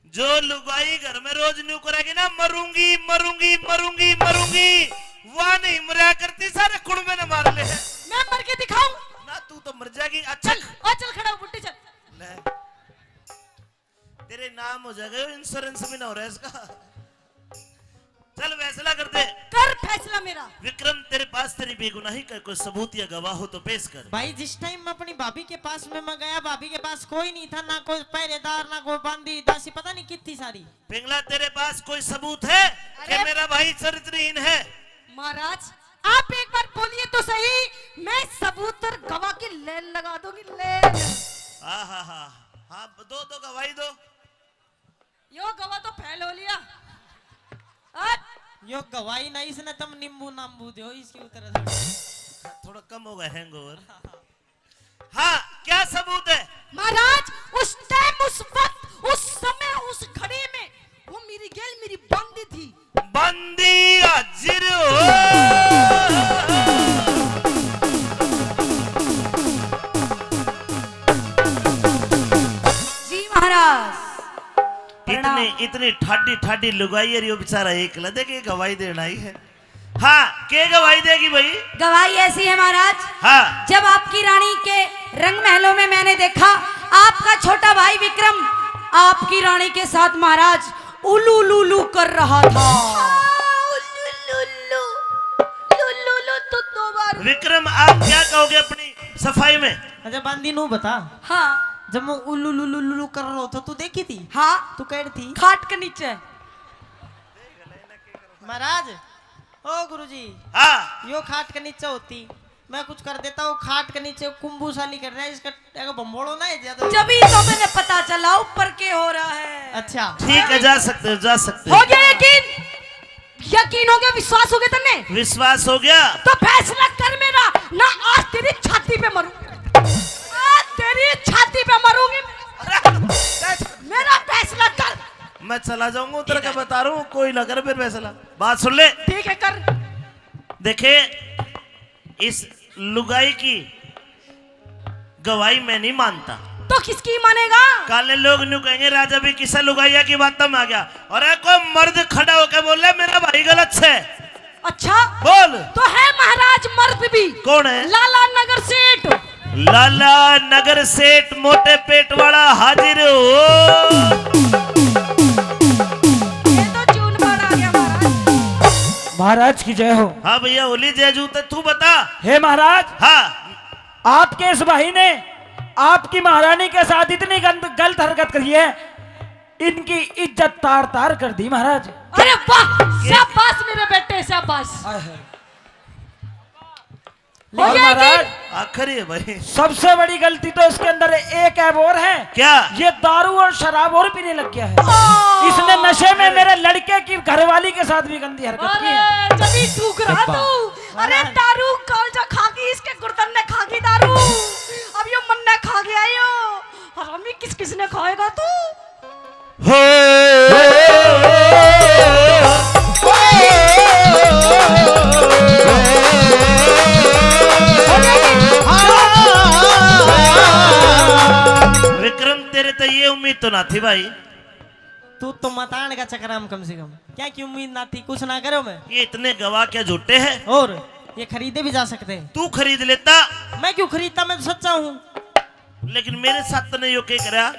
जो लुगाई घर में रोज न्यू करेगी ना, "मरूंगी, मरूंगी, मरूंगी, मरूंगी," वाह, नहीं मरया करती, सारे कुणबे ने मार ले। मैं मर के दिखाऊं? ना, तू तो मर जाएगी। अच्छा। चल, ओ चल, खड़ा हो, बुड्ढे, चल। ले। तेरे नाम हो जाएगा, इंश्योरेंस भी ना हो रहा है इसका। चल, फैसला कर दे। कर फैसला मेरा। विक्रम, तेरे पास तेरी बेगुनाही का कोई सबूत या गवाह हो तो पेश कर। भाई, जिस टाइम मैं अपनी भाभी के पास में मैं गया, भाभी के पास कोई नहीं था, ना कोई पहरेदार, ना कोई बांदी, दासी, पता नहीं कित थी सारी। पिंगला, तेरे पास कोई सबूत है कि अरे मेरा भाई चरित्रहीन है? महाराज, आप एक बार बोलिए तो सही, मैं सबूत और गवाह की लेन लगा दूंगी, लेन। हाँ, हाँ, हाँ, हाँ, दो, दो, गवाही दो। यो गवाह तो फेल हो लिया। हट। यो गवाही ना, इसने तुम नींबू नांबू दो, इसकी उतर। थोड़ा कम होगा हैंगओवर। हाँ, क्या सबूत है? महाराज, उस टाइम, उस वक्त, उस समय, उस घड़ी में वो मेरी गेल मेरी बांदी थी। बांदी हाजिर हो। जी महाराज। इतनी, प्रणाम। इतनी ठाडी ठाडी लुगाई है, यो बेचारा एकला, देख, एक गवाही देना ही है। हाँ, के गवाही देगी भाई? गवाही ऐसी है महाराज। हाँ। जब आपकी रानी के रंग महलों में मैंने देखा, आपका छोटा भाई विक्रम आपकी रानी के साथ महाराज उलू लुलू कर रहा था। हाँ, उलू लुलू, लुलू लुलू तो दो बार। विक्रम, आप क्या कहोगे अपनी सफाई में? अच्छा, बांदी नू बता। हाँ। जब मैं उलू लुलू लुलू कर रहा था, तू देखी थी? हाँ। तू कह रही थी? खाट के नीचे। महाराज, ओ गुरुजी, हाँ। यो खाट के नीचे होती, मैं कुछ कर देता हूँ। खाट के नीचे कुंबू साली कर रहा है, इसका, इसका भंबोड़ो ना है ज्यादा। जब ही तो मैंने पता चला ऊपर के हो रहा है। अच्छा। ठीक है, जा सकते हो, जा सकते हो। हो गया यकीन? यकीन हो गया, विश्वास हो गया तन्ने? विश्वास हो गया। तो फैसला कर मेरा, ना आज तेरी छाती पे मरूं, आज तेरी छाती पे मरूंगी। मेरा फैसला कर। मैं चला जाऊंगा, उतर के बता रहा हूँ, कोई ना कर फिर फैसला। बात सुन ले। ठीक है, कर। देखे, इस लुगाई की गवाही मैं नहीं मानता। तो किसकी मानेगा? काले लोग न्यू कहेंगे, "राजा भी किसा लुगाइया की बात में आ गया।" और कोई मर्द खड़ा होकर बोले, "मेरा भाई गलत है।" अच्छा? बोल। तो है महाराज मर्द भी। कौन है? लाला नगर सेठ। लाला नगर सेठ मोटे पेट वाला हाजिर हो। ये तो चून बाण आ गया महाराज। महाराज की जय हो। हाँ भैया, होली जय जूते, तू बता। हे महाराज, हाँ। आपके इस भाई ने आपकी महारानी के साथ इतनी गंद-, गलत हरकत करी है, इनकी इज्जत तार तार कर दी महाराज। अरे वाह, शाबाश मेरे बेटे, शाबाश। आय हाय। और लेकिन महाराज, आखिरी है भाई। सबसे बड़ी गलती तो इसके अंदर एक ऐब और है। क्या? ये दारू और शराब और पीने लग गया है। ओ! इसने नशे में मेरे लड़के की घरवाली के साथ भी गंदी हरकत की है। अरे, जब ही ठुकरा तू। अरे, दारू कालजा खा गई, इसके गुर्दन ने खा गई दारू। अब यो मन ने खा गया यो। हरामी, किस किस ने खाएगा तू? हो। विक्रम, तेरे ते ये उम्मीद तो ना थी भाई। तू तो मतान का चक्कर में कम से कम। क्या की उम्मीद ना थी, कुछ ना करो मैं। ये इतने गवाह क्या झूठे हैं? और ये खरीदे भी जा सकते हैं। तू खरीद लेता। मैं क्यों खरीदता, मैं तो सच्चा हूँ। लेकिन मेरे साथ तने यो के करा?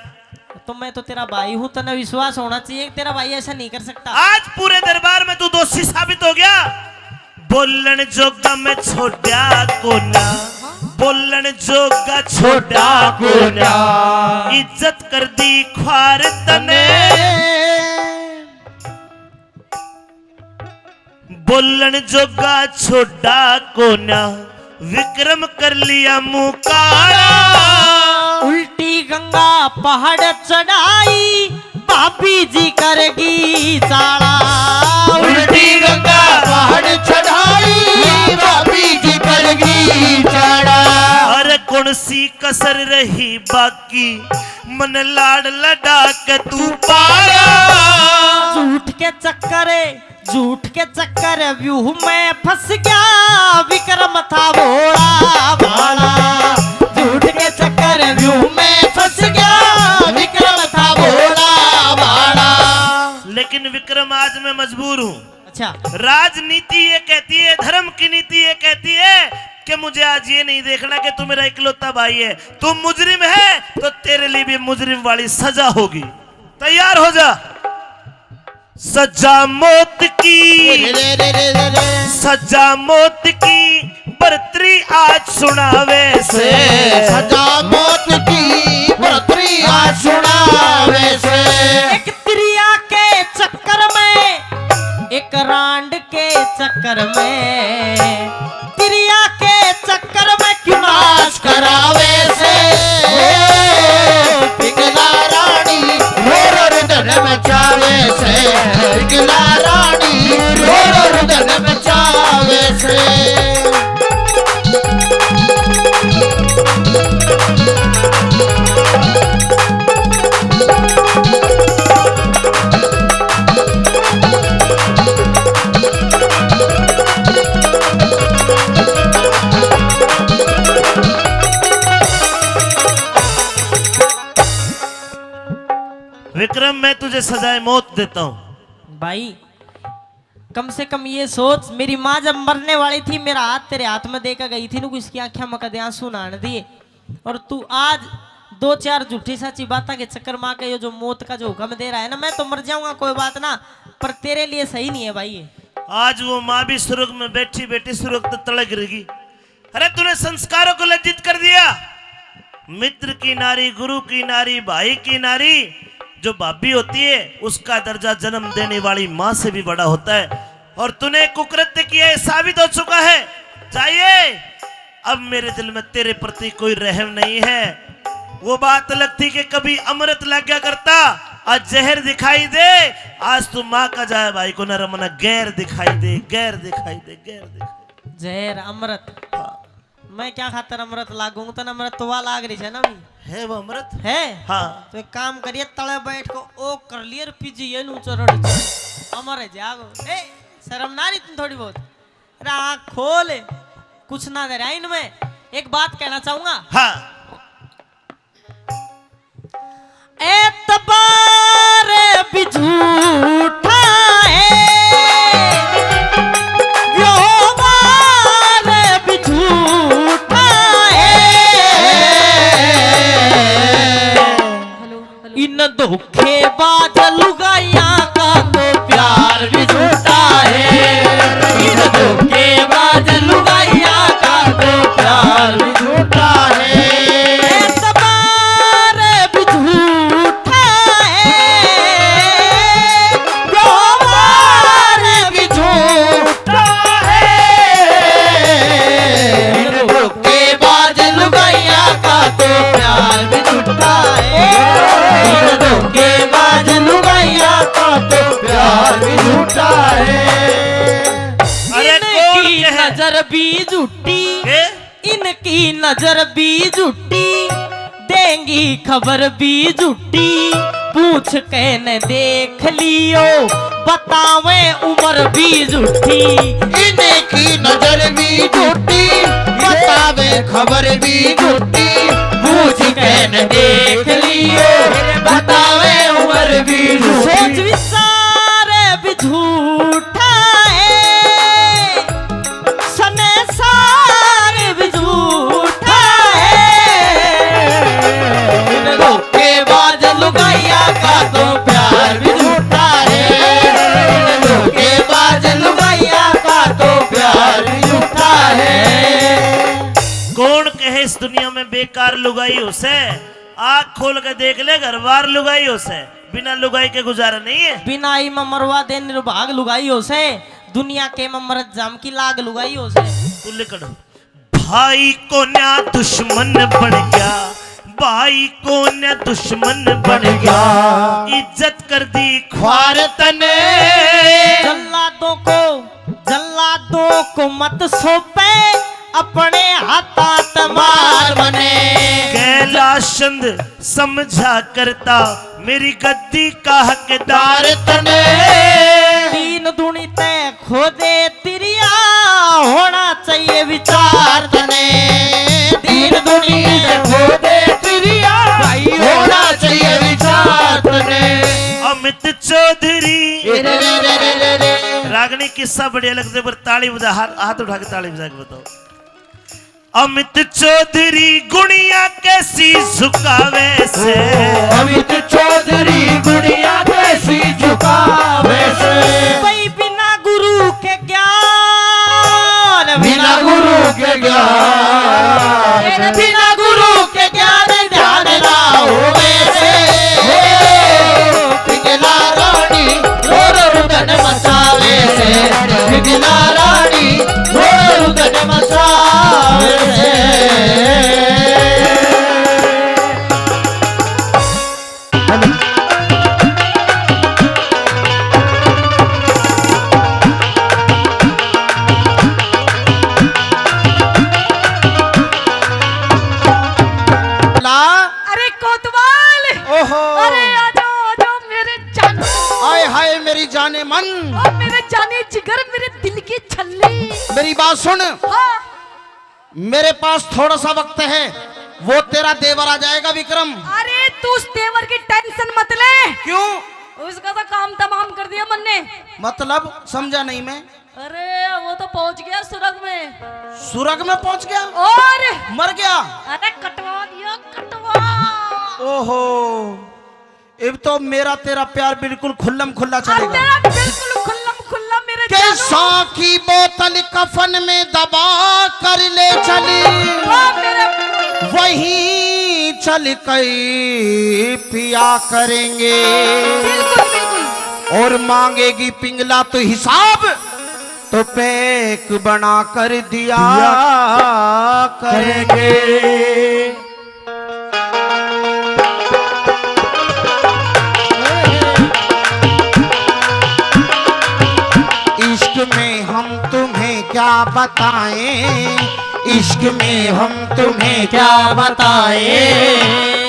तो मैं तो तेरा भाई हूँ, तने विश्वास होना चाहिए कि तेरा भाई ऐसा नहीं कर सकता। आज पूरे दरबार में तू दोषी साबित हो गया। बोलण जोगा मैं छोड़ा कोना, बोलण जोगा छोड़ा कोना, इज्जत कर दी ख्वार तने। बोलण जोगा छोड़ा कोना, विक्रम कर लिया मुँह काला। उल्टी गंगा पहाड़ चढ़ाई, भाभी जी करगी चाला। उल्टी गंगा पहाड़ चढ़ाई, भाभी जी करगी चाला। अरे कौन सी कसर रही बाकी, मन लाड़ लड़ा के तू पाला। झूठ के चक्कर, झूठ के चक्कर व्यूह में फंस गया, विक्रम था भोला भाला। झूठ के चक्कर व्यूह में फंस गया, विक्रम था भोला भाला। लेकिन विक्रम, आज मैं मजबूर हूँ। अच्छा। राजनीति ये कहती है, धर्म की नीति ये कहती है कि मुझे आज ये नहीं देखना कि तू मेरा इकलौता भाई है, तू मुजरिम है तो तेरे लिए भी मुजरिम वाली सजा होगी। तैयार हो जा। सजा मौत की, सजा मौत की बरतरी आज सुनावे से। सजा मौत की बरतरी आज सुनावे से। एक तिरिया के चक्कर में, एक रांड के चक्कर में, तिरिया के चक्कर में क्यों नाश करावे से। पिघला रानी रो रो रुदन मचावे से। पिघला रानी रो रो रुदन मचावे से। विक्रम, मैं तुझे सजाए मौत देता हूँ। भाई, कम से कम ये सोच, मेरी माँ जब मरने वाली थी, मेरा हाथ तेरे हाथ में देकर गई थी, नु इसकी आंखें में कदे आंसू ना आने दिए, और तू आज दो चार झूठी सच्ची बातों के चक्कर में आके ये जो मौत का जो हुक्म दे रहा है ना, मैं तो मर जाऊंगा, कोई बात ना, पर तेरे लिए सही नहीं है भाई ये। आज वो माँ भी स्वर्ग में बैठी बैठी स्वर्ग तो तड़क रही। अरे, तूने संस्कारों को लज्जित कर दिया। मित्र की नारी, गुरु की नारी, भाई की नारी, जो भाभी होती है, उसका दर्जा जन्म देने वाली माँ से भी बड़ा होता है। और तूने कुकृत्य किया, ये साबित हो चुका है। जाइए, अब मेरे दिल में तेरे प्रति कोई रहम नहीं है। वो बात अलग थी कि कभी अमृत लग गया करता, आज जहर दिखाई दे। आज तू माँ का जाए भाई को ना रमना, गैर दिखाई दे, गैर दिखाई दे, गैर दिखाई दे। जहर अमृत। हाँ। मैं क्या खातर अमृत लागूं? तने अमृत तो वा लाग रही है ना भी। है वो अमृत? है? हाँ। तो एक काम करिए, तले बैठ को ओ कर लिए और पीजिए नु चरड़ चरड़। अमर है जागो। ए, शर्म ना रही तुम थोड़ी बहुत? अरे आँख खोल, कुछ ना दे रहा इनमें। एक बात कहना चाहूंगा। हाँ। एतबार भी झूठा है, व्यवहार भी झूठा है। इन धोखेबाज लुगाइयां का तो प्यार भी झूठा है। इन धोखेबाज लुगाइयां का तो प्यार भी झूठा है। एतबार भी झूठा है, व्यवहार भी झूठा है। इन धोखेबाज लुगाइयां का तो प्यार भी झूठा है। इन धोखेबाज लुगाइयां का तो प्यार भी झूठा है। अरे कौन इनकी कहे? नजर भी झूठी, के? इनकी नजर भी झूठी, देंगी खबर भी झूठी। पूछ के न देख लियो, बतावे उम्र भी झूठी। इनकी नजर भी झूठी, बतावे खबर भी झूठी। पूछ के न देख लियो, बतावे उम्र भी झूठी। सोच विचार भी झूठा है, संसार भी झूठा है। इन धोखेबाज लुगाइयां का तो प्यार भी झूठा है। इन धोखेबाज लुगाइयां का तो प्यार भी झूठा है। कौन कहे इस दुनिया में बेकार लुगाई हो से? आँख खोल के देख ले, घर बार लुगाई हो से। बिना लुगाई के गुजारा नहीं है। बिना आई में मरवा दे निर्भाग लुगाई हो से। दुनिया के में मरत जाम की लाग लुगाई हो से। तू लिकड़। भाई को न्या दुश्मन बन गया, भाई को न्या दुश्मन बन गया, इज्जत कर दी ख्वार तने। जल्लादों को, जल्लादों को मत सौंपे, अपने हाथा त मार मने। कैलाश चंद समझा करता, मेरी गद्दी का हकदार तने। तीन दुनी तै खोदे तिरिया, होना चाहिए विचार तने। तीन दुनी तै खोदे तिरिया, भाई होना चाहिए विचार तने। अमित चौधरी। ए रे रे रे रे रे रे। राग नहीं, किस्सा बढ़िया लगता है, पर ताली बजा, हाथ, हाथ उठा के ताली बजा के बताओ। अमित चौधरी गुणिया कैसी झुकावे से। अमित चौधरी गुणिया कैसी झुकावे से। भाई बिना गुरु के ज्ञान, बिना गुरु के ज्ञान, बिना गुरु के ज्ञान ध्यान ना होवे से। पिंगला रानी रो रो रुदन मचावे से, पिंगला रानी रो रो रुदन मचावे से। ला। अरे कोतवाल। ओहो। अरे आ जाओ, आ जाओ मेरे जानू। हाय हाय मेरी जाने मन। ओ मेरे जाने जिगर, मेरे दिल की छल्ली। मेरी बात सुन। हाँ। मेरे पास थोड़ा सा वक्त है, वो तेरा देवर आ जाएगा विक्रम। अरे तू उस देवर की टेंशन मत ले। क्यों? उसका तो काम तमाम कर दिया मन्ने। मतलब समझा नहीं मैं। अरे वो तो पहुंच गया सुरग में। सुरग में पहुंच गया? और? मर गया? अरे कटवा दिया, कटवा। ओहो, इब तो मेरा तेरा प्यार बिल्कुल खुल्लम खुल्ला अब चलेगा। तेरा बिल्कुल खुल्लम खुल्ला मेरे के जानू। सांस की बोतल कफन में दबा कर ले चली, वाह मेरे वहीं चल कर पिया करेंगे। बिल्कुल, बिल्कुल। और मांगेगी पिंगला तो हिसाब, तो पैक बना कर दिया करेंगे। इश्क में हम तुम्हें क्या बताएं, इश्क में हम तुम्हें क्या बताएं,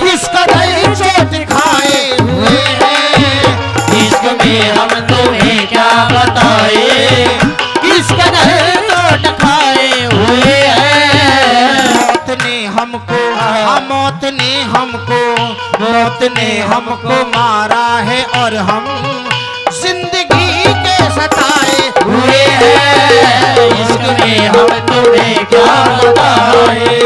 किस कदर चोट खाए हुए हैं। इश्क में हम तुम्हें क्या बताएं, किस कदर चोट खाए हुए हैं। मौत ने हमको, हाँ, मौत ने हमको, मौत ने हमको मारा है और हम जिंदगी के सताए हुए हैं। इश्क में हम तुम्हें क्या बताएं।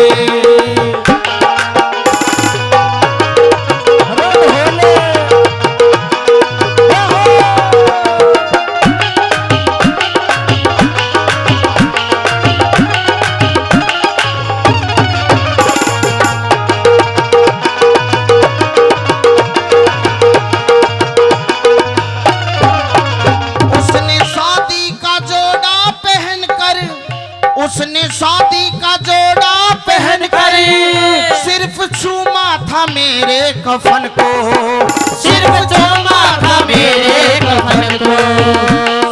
उसने शादी का जोड़ा पहनकर, उसने शादी का जोड़ा पहनकर सिर्फ चूमा था मेरे कफन को, सिर्फ चूमा था मेरे कफन को।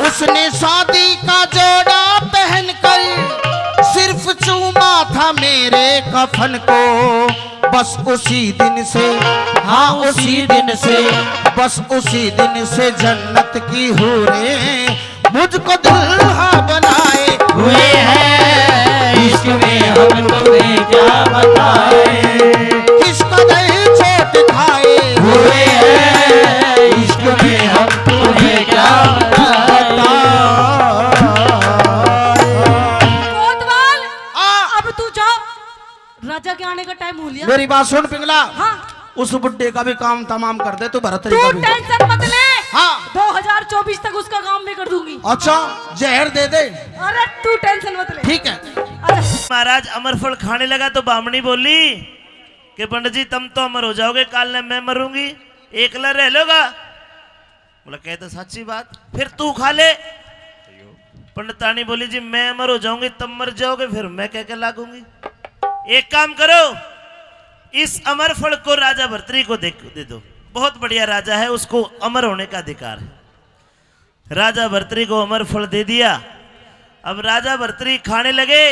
उसने शादी का जोड़ा पहनकर सिर्फ चूमा था मेरे कफन को। बस उसी दिन से, हाँ, उसी दिन से, बस उसी दिन से जन्नत की हूरें मुझको दुल्हा बनाए हुए हैं। इश्क में हम तुम्हें क्या बताएं, किस कदर चोट खाए हुए हैं। इश्क में हम तुम्हें क्या बताएं। कोतवाल, आ। अब तू जा। राजा के आने का टाइम हो लिया। मेरी बात सुन पिंगला। हाँ। उस बुड्ढे का भी काम तमाम कर दे तू भरतरी का तू भी। टेंशन मत ले। हाँ। दो हज़ार चौबीस तक उसका काम भी कर दूंगी। अच्छा, जहर दे दे। अरे तू टेंशन मत ले। ठीक है। अच्छा। महाराज अमरफल खाने लगा तो बामणी बोली कि पंडित जी, तुम तो अमर हो जाओगे, काल ने मैं मरूंगी, एकला रह लोगा। बोला, कह तो साची बात, फिर तू खा ले। पंडितानी बोली, जी मैं अमर हो जाऊंगी, तुम मर जाओगे, फिर मैं कह के लागूंगी। एक काम करो, इस अमर फल को राजा भर्तरी को दे, दे दो। बहुत बढ़िया राजा है, उसको अमर होने का अधिकार है। राजा भर्तरी को अमर फल दे दिया। अब राजा भर्तरी खाने लगे,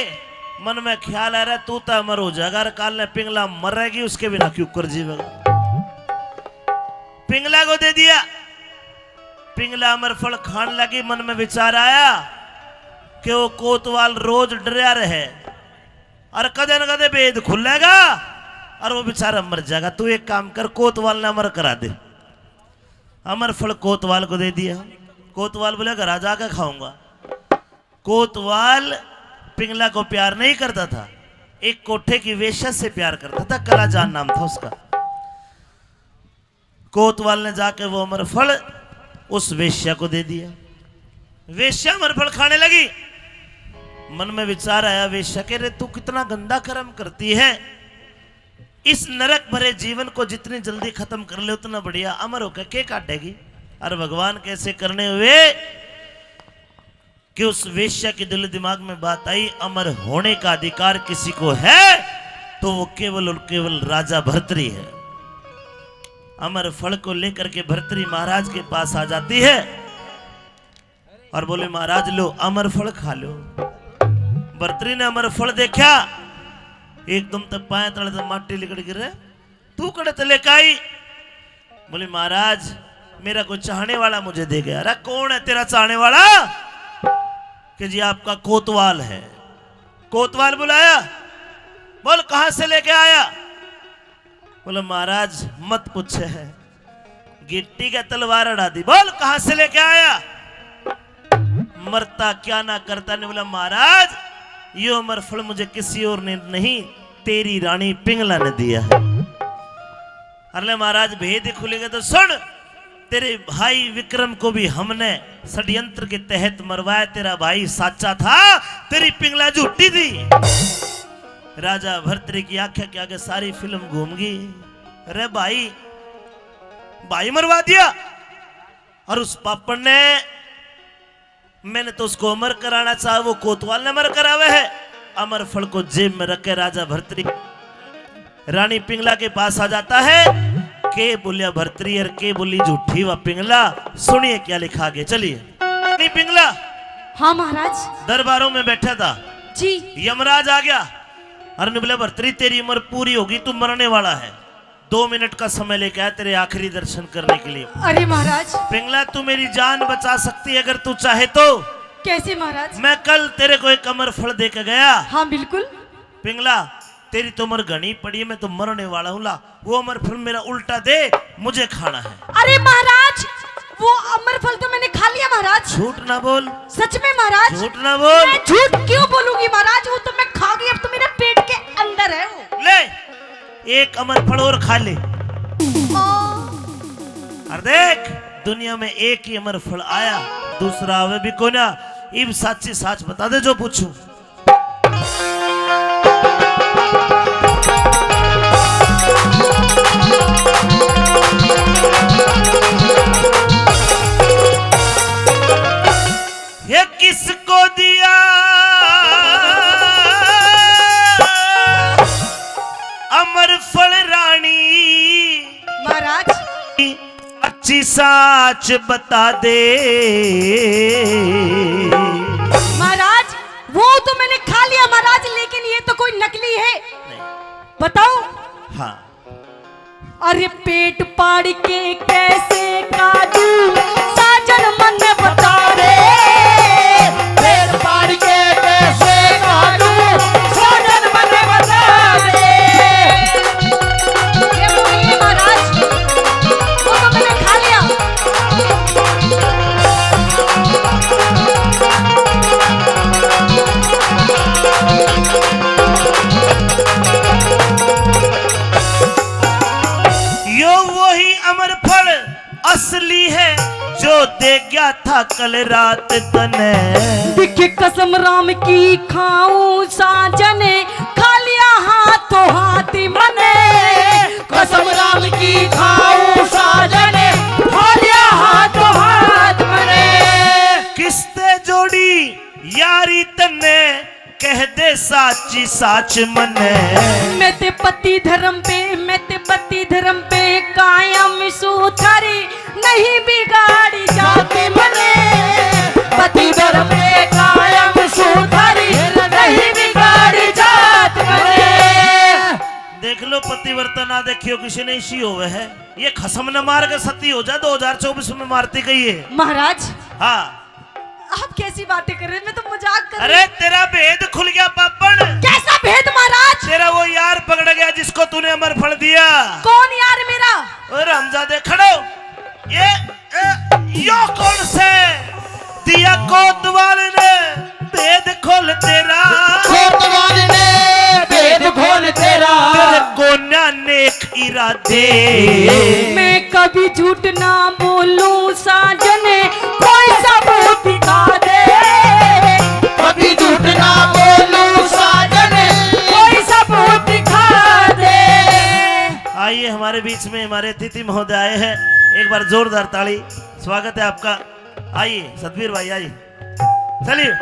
मन में ख्याल आ रहा, तू तो अमर हो जाएगा, और काल ने पिंगला मरेगी, उसके बिना क्यों कर जीवेगा। पिंगला को दे दिया। पिंगला अमर फल खान लगी, मन में विचार आया कि वो कोतवाल रोज डरया रहे और कदे न कदे भेद खुलेगा और वो बेचारा मर जाएगा। तू एक काम कर, कोतवाल ने अमर करा दे। अमर फल कोतवाल को दे दिया। कोतवाल बोले, घर आ जाके खाऊंगा। कोतवाल पिंगला को प्यार नहीं करता था, एक कोठे की वेश्या से प्यार करता था, कलाजान नाम था उसका। कोतवाल ने जाके वो अमर फल उस वेश्या को दे दिया। वेश्या अमर फल खाने लगी। मन में विचार आया, वेश्या कह रहे, "तू कितना गंदा कर्म करती है, इस नरक भरे जीवन को जितनी जल्दी खत्म कर ले उतना बढ़िया, अमर होकर के काटेगी।" और भगवान कैसे करने हुए कि उस वेश्या के दिल दिमाग में बात आई, अमर होने का अधिकार किसी को है तो वो केवल और केवल राजा भर्तरी है। अमर फल को लेकर के भर्तरी महाराज के पास आ जाती है और बोले, "महाराज, लो, अमर फल खा लो।" भर्तरी ने अमर फल देखा, एकदम तो पाए तले तो माटी लिकड़ गिरे। "तू कड़े ते लेके आई?" बोले, "महाराज, मेरा कोई चाहने वाला मुझे दे गया।" "अरे, कौन है तेरा चाहने वाला?" "कि जी, आपका कोतवाल है।" कोतवाल बुलाया, "बोल, कहां से लेके आया?" बोले, "महाराज, मत पूछे है, गिट्टी का तलवार अड़ा दी।" "बोल, कहां से लेके आया?" मरता क्या ना करता ने बोला, "महाराज, यो अमर फल मुझे किसी और ने नहीं, तेरी रानी पिंगला ने दिया है।" अरे महाराज, भेद ही खुलेगा तो सुन, तेरे भाई विक्रम को भी हमने षड्यंत्र के तहत मरवाया, तेरा भाई साचा था, तेरी पिंगला झूठी थी। राजा भर्तरी की आंखें के आगे सारी फिल्म घूम गई। अरे भाई, भाई मरवा दिया, और उस पापड़ ने, मैंने तो उसको अमर कराना चाहा, वो कोतवाल ने अमर करावे है। अमर फल को जेब में रख के राजा भर्तरी, रानी पिंगला के पास आ जाता है। के बोलिया भर्तरी और के बोली झूठी वा पिंगला। सुनिए क्या लिखा आगे, चलिए। रानी पिंगला हाँ महाराज। दरबारों में बैठा था जी। यमराज आ गया और ने बोला, "भर्तरी, तेरी उम्र पूरी होगी, तू मरने वाला है।" दो मिनट का समय लेके आया तेरे आखिरी दर्शन करने के लिए। अरे महाराज। पिंगला, तू मेरी जान बचा सकती है अगर तू चाहे तो। कैसे महाराज? मैं कल तेरे को एक अमर फल दे के गया। हाँ बिल्कुल। पिंगला, तेरी तो उम्र घनी पड़ी है, मैं तो मरने वाला हूँ। ला, वो अमर फल मेरा उल्टा दे, मुझे खाना है। अरे महाराज, वो अमर फल तो मैंने खा लिया महाराज। झूठ ना बोल। सच में महाराज। झूठ ना बोल। मैं झूठ क्यों बोलूंगी महाराज, वो तो मैं खा गई, अब तो मेरे पेट के अंदर है वो। ले, एक अमर फल और खा ले। और देख, दुनिया में एक ही अमर फल आया, दूसरा आवे भी कोना। इब साची साच बता दे जो पूछूं। ये किसको दिया अमर फल रानी? महाराज। अच्छी साच बता दे। महाराज, वो तो मैंने खा लिया महाराज, लेकिन ये तो कोई नकली है। बताओ। हाँ। अरे पेट पाड़ के कैसे काटू, साजन मन बता दे। पेट पाड़ के कैसे काटू, साजन मन बता दे। ये वो नहीं है महाराज, वो तो मैंने खा लिया। यो वही अमर फल असली है जो दे गया था कल रात तने। दिख कसम राम की खाऊं साजन, खा लिया हाथों हाथ मने। कसम राम की खाऊं साजन, खा लिया हाथों हाथ मने। किसते जोड़ी यारी तन्ने, कह दे साची साच मने। मैं ते पति धर्म पे, मैं ते पति धर्म पे कायम सू, थारी नहीं बिगाड़ी जात मने। पति धर्म पे कायम सू, थारी नहीं बिगाड़ी जात मने। देख लो पतिव्रता ना देखियो किसी ने, इसी होवे है। ये खसम न मार के सती हो जा, दो हज़ार चौबीस में मारती गई है। महाराज। हाँ। आप कैसी बातें कर रहे हैं? मैं तो मजाक कर रही अरे, हूँ। तेरा भेद खुल गया पापण। कैसा भेद महाराज? तेरा वो यार पकड़ गया जिसको तूने अमर फल दिया। कौन यार मेरा? और हमजादे खड़ो। ये, ए, यो कौन से दिया कोतवाल ने? खोल तेरा, कोतवाल ने भेद खोल तेरा। तेरे कोन्या नेक इरादे। मैं कभी झूठ ना बोलूं साजन, कोई सबूत दिखा दे। कभी झूठ ना बोलूं साजन, कोई सबूत दिखा दे। आइए, हमारे बीच में हमारे अतिथि महोदय आए हैं, एक बार जोरदार ताली, स्वागत है आपका। आइए सतबीर भाई, आइए। चलिए।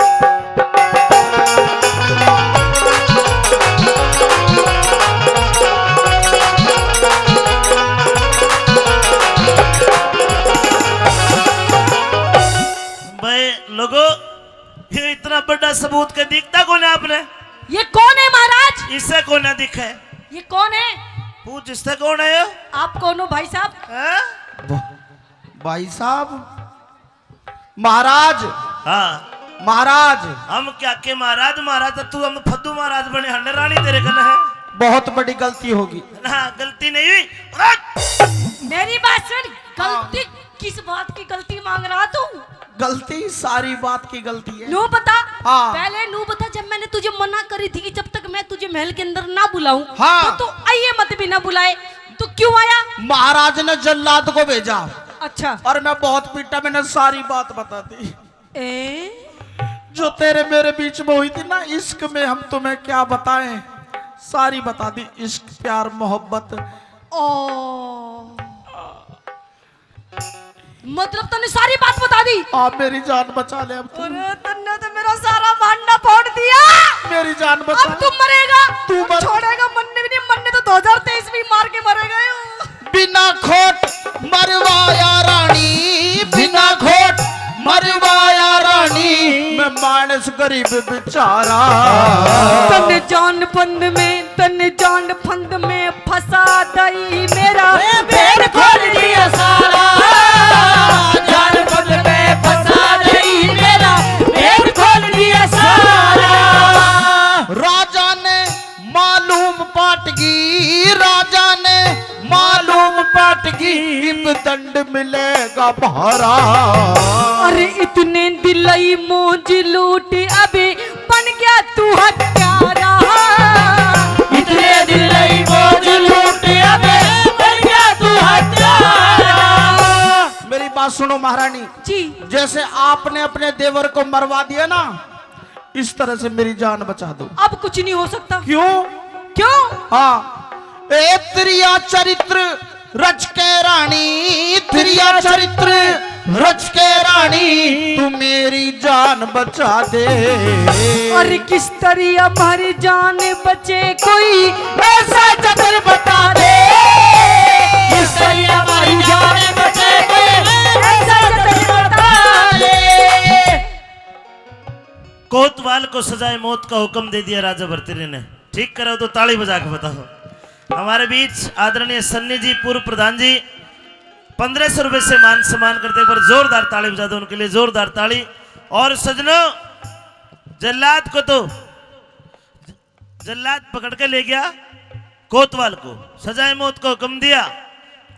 भाई लोगो, ये इतना बड़ा सबूत के दिखता कौन है आपने? ये कौन है महाराज? इसे कौन है दिखे? ये कौन है? पूछ, इससे कौन है ये? आप कौन हो भाई साहब? हैं? ब-, भाई साहब, महाराज। हाँ। महाराज। हम क्या के महाराज, महाराज तो तू हम फद्दू महाराज बने, हंडे रानी तेरे कने है। बहुत बड़ी गलती होगी। ना, गलती नहीं हुई। उठ! मेरी बात सुन, गलती हाँ। किस बात की गलती मांग रहा तू? गलती सारी बात की गलती है। नू बता। हाँ। पहले नू बता, जब मैंने तुझे मना करी थी कि जब तक मैं तुझे महल के अंदर ना बुलाऊं, हाँ। तो तू आइए मत भी ना बुलाए, तो क्यों आया? महाराज ने जल्लाद को भेजा। अच्छा। और मैं बहुत पीटा, मैंने सारी बात बता दी। ए? जो तेरे मेरे बीच में हुई थी ना इश्क में, हम तुम्हें क्या बताएं, सारी बता दी, इश्क, प्यार, मोहब्बत। ओ, मतलब तन्ने सारी बात बता दी? आप मेरी जान बचा ले अब तू। अरे, तन्ने तो मेरा सारा भांडा फोड़ दिया। मेरी जान बचा। अब तू मरेगा, तू मर- छोड़ेगा, मरने भी नहीं, मरने तो दो हज़ार तेईस में मार के मरेगा। बिना खोट मरवाया रानी, बिना खोट मरवाया रानी, मैं मानस गरीब बेचारा। तन्ने जान फंद में, तन्ने जान फंद में फंसा दई मेरा ए, भेद खोल दिया सारा। जान फंद में फंसा दई मेरा भेद खोल दिया सारा। राजा ने मालूम पाटगी, राजा ने मालूम पाटगी, इब दंड मिलेगा भारा। अरे इतने दिलई मौज लूट अबे बन गया तू हत्यारा। इतने दिलई मौज लूट अबे बन गया तू हत्यारा। मेरी बात सुनो महारानी जी। जैसे आपने अपने देवर को मरवा दिया ना, इस तरह से मेरी जान बचा दो। अब कुछ नहीं हो सकता। क्यों? क्यों? हाँ। ए त्रिया चरित्र रच के रानी, त्रिया चरित्र रच के रानी, तू मेरी जान बचा दे। और किस तरिया हमारी जान बचे कोई ऐसा जतन बता दे। किस तरिया हमारी जान बचे कोई ऐसा जतन बता दे। कोतवाल को सजाए मौत का हुक्म दे दिया राजा भरतरी ने। ठीक करो तो ताली बजा के बताओ। हमारे बीच आदरणीय सन्नी जी, पूर्व प्रधान जी, पन्द्रह सौ रुपए से मान सम्मान करते हैं, पर जोरदार ताली बजा दो उनके लिए, जोरदार ताली। और सजनों, जल्लाद को तो जल्लाद पकड़ के ले गया कोतवाल को, सजाए मौत का हुक्म दिया।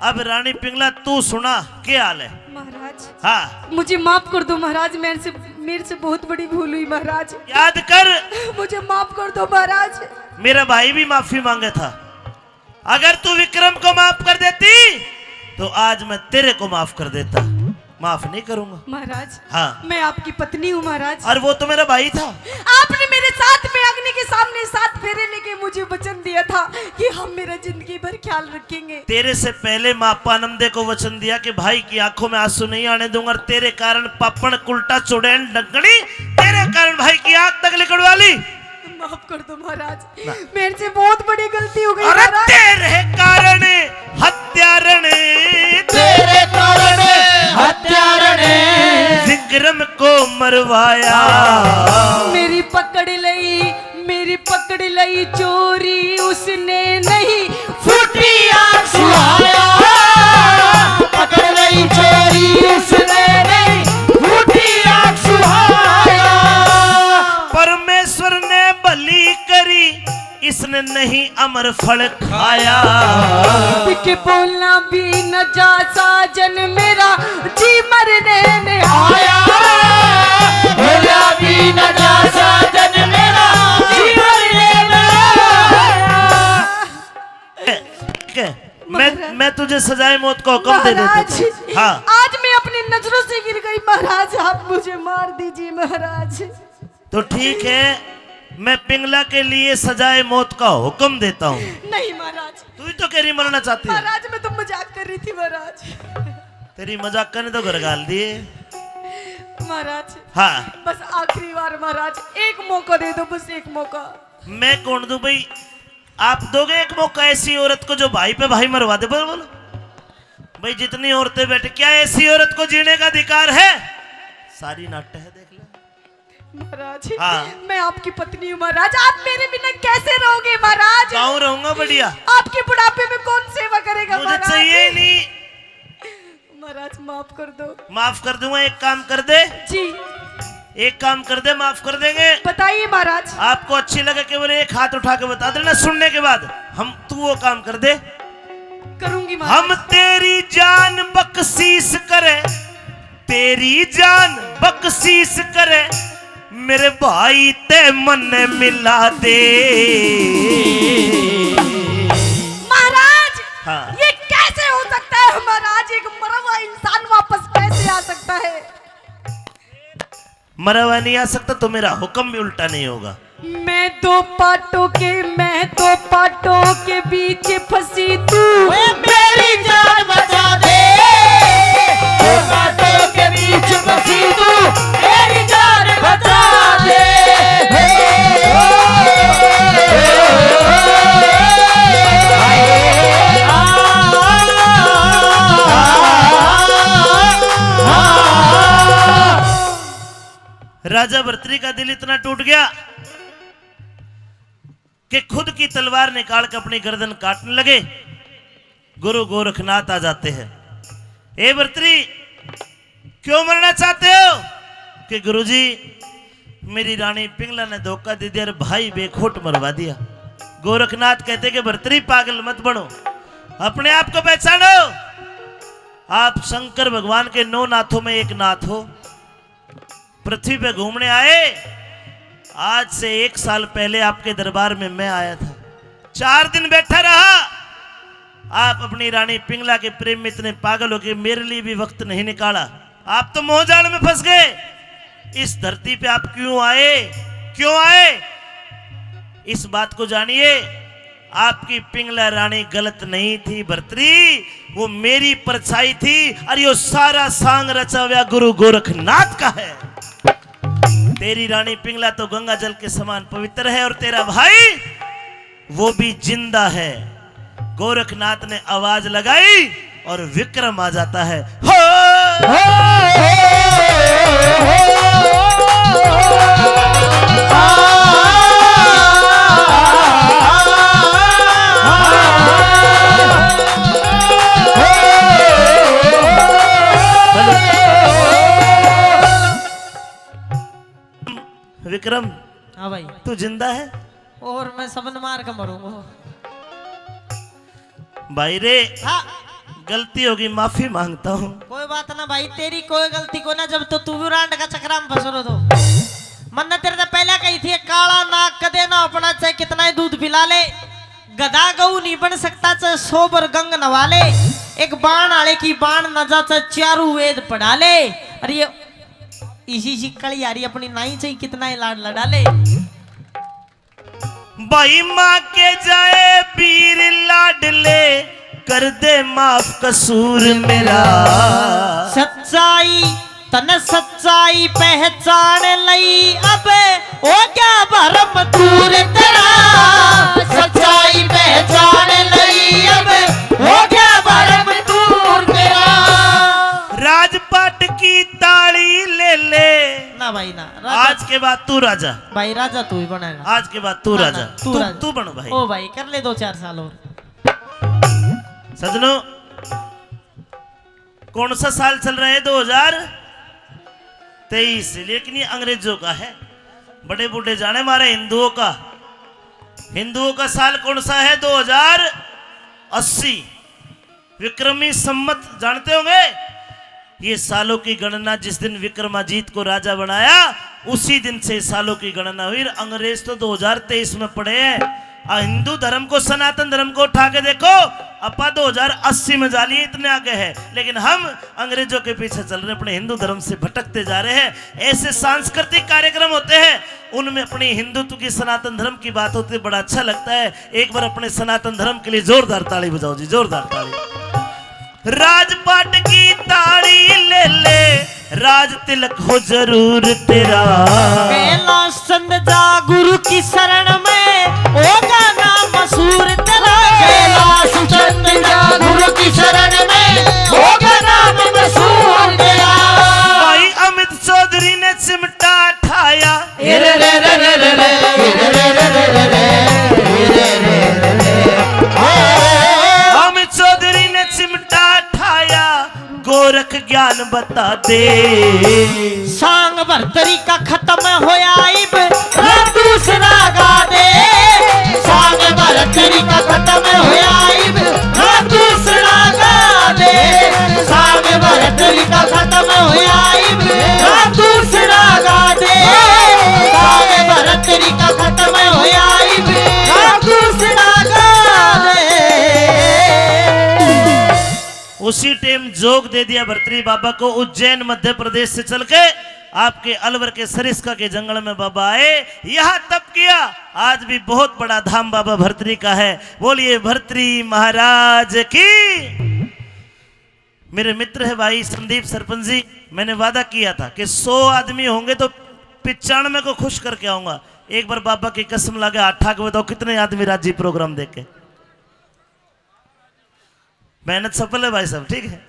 अब रानी पिंगला, तू सुना, क्या हाल है? महाराज, हाँ। मुझे माफ कर दो महाराज, मेरे से, मेरे से बहुत बड़ी भूल हुई महाराज। याद कर। मुझे माफ कर दो महाराज। मेरा भाई भी माफी मांगे था। अगर तू विक्रम को माफ कर देती तो आज मैं तेरे को माफ कर देता। माफ नहीं करूंगा। महाराज, हाँ। मैं आपकी पत्नी हूँ महाराज। और वो तो मेरा भाई था। आपने मेरे साथ में अग्नि के सामने सात फेरे लेके मुझे वचन दिया था कि हम मेरा जिंदगी भर ख्याल रखेंगे। तेरे से पहले मैं आपा नंदे को वचन दिया कि भाई की आंखों में आंसू नहीं आने दूंगा, और तेरे कारण पापण कुलटा चुड़ैल डंगनी, तेरे कारण भाई की आंख तक लिकड़वा ली। माफ कर दो महाराज, ना। मेरे से बहुत बड़ी गलती हो गई अरे महाराज। तेरे कारण हत्यारण, तेरे कारण हत्यारण विक्रम को मरवाया। मेरी पकड़ लई, मेरी पकड़ लई चोरी, उसने नहीं फूटी आंख सुहाया। पकड़ लई चोरी, उसने नहीं फूटी आंख सुहाया। परमेश्वर ने भली करी, इसने नहीं अमर फल खाया। बिक बोलना भी न जा साजन, मेरा जी मरने ने आया। बोला भी न जा साजन, ठीक है, मैं, महाराज। मैं तुझे सजाए मौत का हुक्म दे देता महाराज, हूँ। हाँ। आज मैं अपनी नजरों से गिर गई महाराज, आप मुझे मार दीजिए महाराज। तो ठीक है, मैं पिंगला के लिए सजाए मौत का हुक्म देता हूँ। नहीं महाराज। तू ही तो कह रही मरना चाहती है। महाराज, मैं तो मजाक कर रही थी महाराज। तेरी मजाक करने तो घर घाल दिए। महाराज। हाँ। बस आखिरी बार महाराज, एक मौका दे दो, बस एक मौका। मैं कौन दूं भाई? आप दोगे एक मौका ऐसी औरत को जो भाई पे भाई मरवा दे? बोलो, बोलो भाई, जितनी औरतें बैठे, क्या ऐसी औरत को जीने का अधिकार है? सारी नट है, देख लो। महाराज, हाँ। मैं आपकी पत्नी हूँ महाराज, आप मेरे बिना कैसे रहोगे महाराज? गाँव रहूंगा बढ़िया। आपके बुढ़ापे में कौन सेवा करेगा मुझे महाराज? चाहिए ही नहीं। महाराज, माफ कर दो। माफ कर दूंगा, एक काम कर दे। जी। एक काम कर दे, माफ कर देंगे। बताइए महाराज। आपको अच्छी लगे, केवल एक हाथ उठा के बता देना, सुनने के बाद हम, तू वो काम कर दे। करूंगी महाराज। हम तेरी जान बख्शीश करें, तेरी जान बख्शीश करें, मेरे भाई ते मन्ने मिला दे। महाराज, हाँ। ये कैसे हो सकता है महाराज? एक मरा हुआ इंसान वापस कैसे आ सकता है? मरा हुआ नहीं आ सकता तो मेरा हुक्म भी उल्टा नहीं होगा। मैं दो पाटों के, मैं दो पाटों के बीच फंसी तू। ओए मेरी जान बचा दे। दो पाटों के बीच फंसी तू, मेरी जान बचा दे। राजा भर्तरी का दिल इतना टूट गया कि खुद की तलवार निकाल के अपनी गर्दन काटने लगे। गुरु गोरखनाथ आ जाते हैं। ए भर्तरी, क्यों मरना चाहते हो? कि गुरुजी, मेरी रानी पिंगला ने धोखा दे दिया और भाई बेखोट मरवा दिया। गोरखनाथ कहते कि भर्तरी, पागल मत बनो, अपने आप को पहचानो। आप शंकर भगवान के नौ नाथों में एक नाथ हो, पृथ्वी पे घूमने आए। आज से एक साल पहले आपके दरबार में मैं आया था, चार दिन बैठा रहा। आप अपनी रानी पिंगला के प्रेम में इतने पागल हो गए, मेरे लिए भी वक्त नहीं निकाला। आप तो मोहजाल में फंस गए। इस धरती पे आप क्यों आए, क्यों आए, इस बात को जानिए। आपकी पिंगला रानी गलत नहीं थी भर्तरी, वो मेरी परछाई थी। अरे यो सारा सांग रचा हुआ गुरु गोरखनाथ का है। तेरी रानी पिंगला तो गंगा जल के समान पवित्र है और तेरा भाई वो भी जिंदा है। गोरखनाथ ने आवाज लगाई और विक्रम आ जाता है। हो! विक्रम, हाँ भाई। तू जिंदा है? और मैं सबन मार के मरूंगा। भाई रे, हाँ। गलती होगी, माफी मांगता हूँ। कोई बात ना भाई, तेरी कोई गलती को ना, जब तो तू भी रांड का चक्रा में फंस रहो तो। मन्ने तेरे से पहले कही थी, काला नाग कदे ना अपना, चाहे कितना ही दूध पिला ले, गधा गऊ नहीं बन सकता, चाहे सौ बार गंग नवा ले, एक बाण आले की बाण न जा, चाहे चारू वेद पढ़ा ले। अरे ये इसी सी कली आ रही अपनी नाई, चाहे कितना ही लाड लड़ा ले। भाई माँ के जाए पीर लाडले, कर दे माफ कसूर मेरा। सच्चाई तन सच्चाई पहचान लई, अब हो गया भरम दूर तेरा। सच्चाई पहचान लई, अब हो गया भरम दूर तेरा। राजपाट की ताली ले ले। ना भाई ना, राजा आज के बाद तू राजा। भाई राजा तू ही बनेगा। आज के बाद तू ना, राजा। ना, तू तू, राजा। तू बन भाई। ओ भाई, कर ले दो चार साल और। सजनों, कौन सा साल चल रहा है? दो हज़ार तेईस, लेकिन ये अंग्रेजों का है। बड़े बूढ़े जाने, हमारे हिंदुओं का, हिंदुओं का साल कौन सा है? दो हज़ार अस्सी। विक्रमी संवत जानते होंगे? ये सालों की गणना, जिस दिन विक्रमाजीत को राजा बनाया, उसी दिन से सालों की गणना हुई। अंग्रेज तो दो हज़ार तेईस में पड़े हैं। आ, हिंदू धर्म को, सनातन धर्म को उठा के देखो, आपा दो हज़ार अस्सी में जा लिए, इतने आगे है, लेकिन हम अंग्रेजों के पीछे चल रहे, अपने हिंदू धर्म से भटकते जा रहे हैं। ऐसे सांस्कृतिक कार्यक्रम होते हैं, उनमें अपनी हिंदुत्व की, सनातन धर्म की बात होती है, बड़ा अच्छा लगता है। एक बार अपने सनातन धर्म के लिए जोरदार ताली बजाओ जी, जोरदार ताली। राजपाट की ताड़ी ले ले, राज तिलक हो जरूर तेरा। कैलाश चंद जा गुरु की शरण में, होगा नाम मशहूर तेरा। कैलाश चंद जा गुरु की शरण में, होगा नाम मशहूर तेरा। भाई अमित चौधरी ने चिमटा ठाया। अमित चौधरी ने चिमटा ठाया, गोरख ज्ञान बता दे। सांग भरतरी का खत्म होया इब, राग दूसरा गा दे। सांग भरतरी का खत्म होया इब, राग दूसरा गा दे। सांग भरतरी का खत्म होया इब, राग दूसरा गा दे। सांग भरतरी का खत्म होया इब, राग दूसरा गा दे। उसी टाइम जोग दे दिया भरतरी बाबा को। उज्जैन मध्य प्रदेश से चल के आपके अलवर के सरिस्का के जंगल में बाबा आए, यहाँ तप किया। आज भी बहुत बड़ा धाम बाबा भरतरी का है। बोलिए भरतरी महाराज की। मेरे मित्र है भाई संदीप सरपंच जी, मैंने वादा किया था कि सौ आदमी होंगे तो पिचानवे को खुश करके आऊंगा। एक बार बाबा की कसम ला के हाथ ठाक बताओ, कितने आदमी राजी प्रोग्राम देख के? मेहनत सफल है भाई साहब, ठीक है।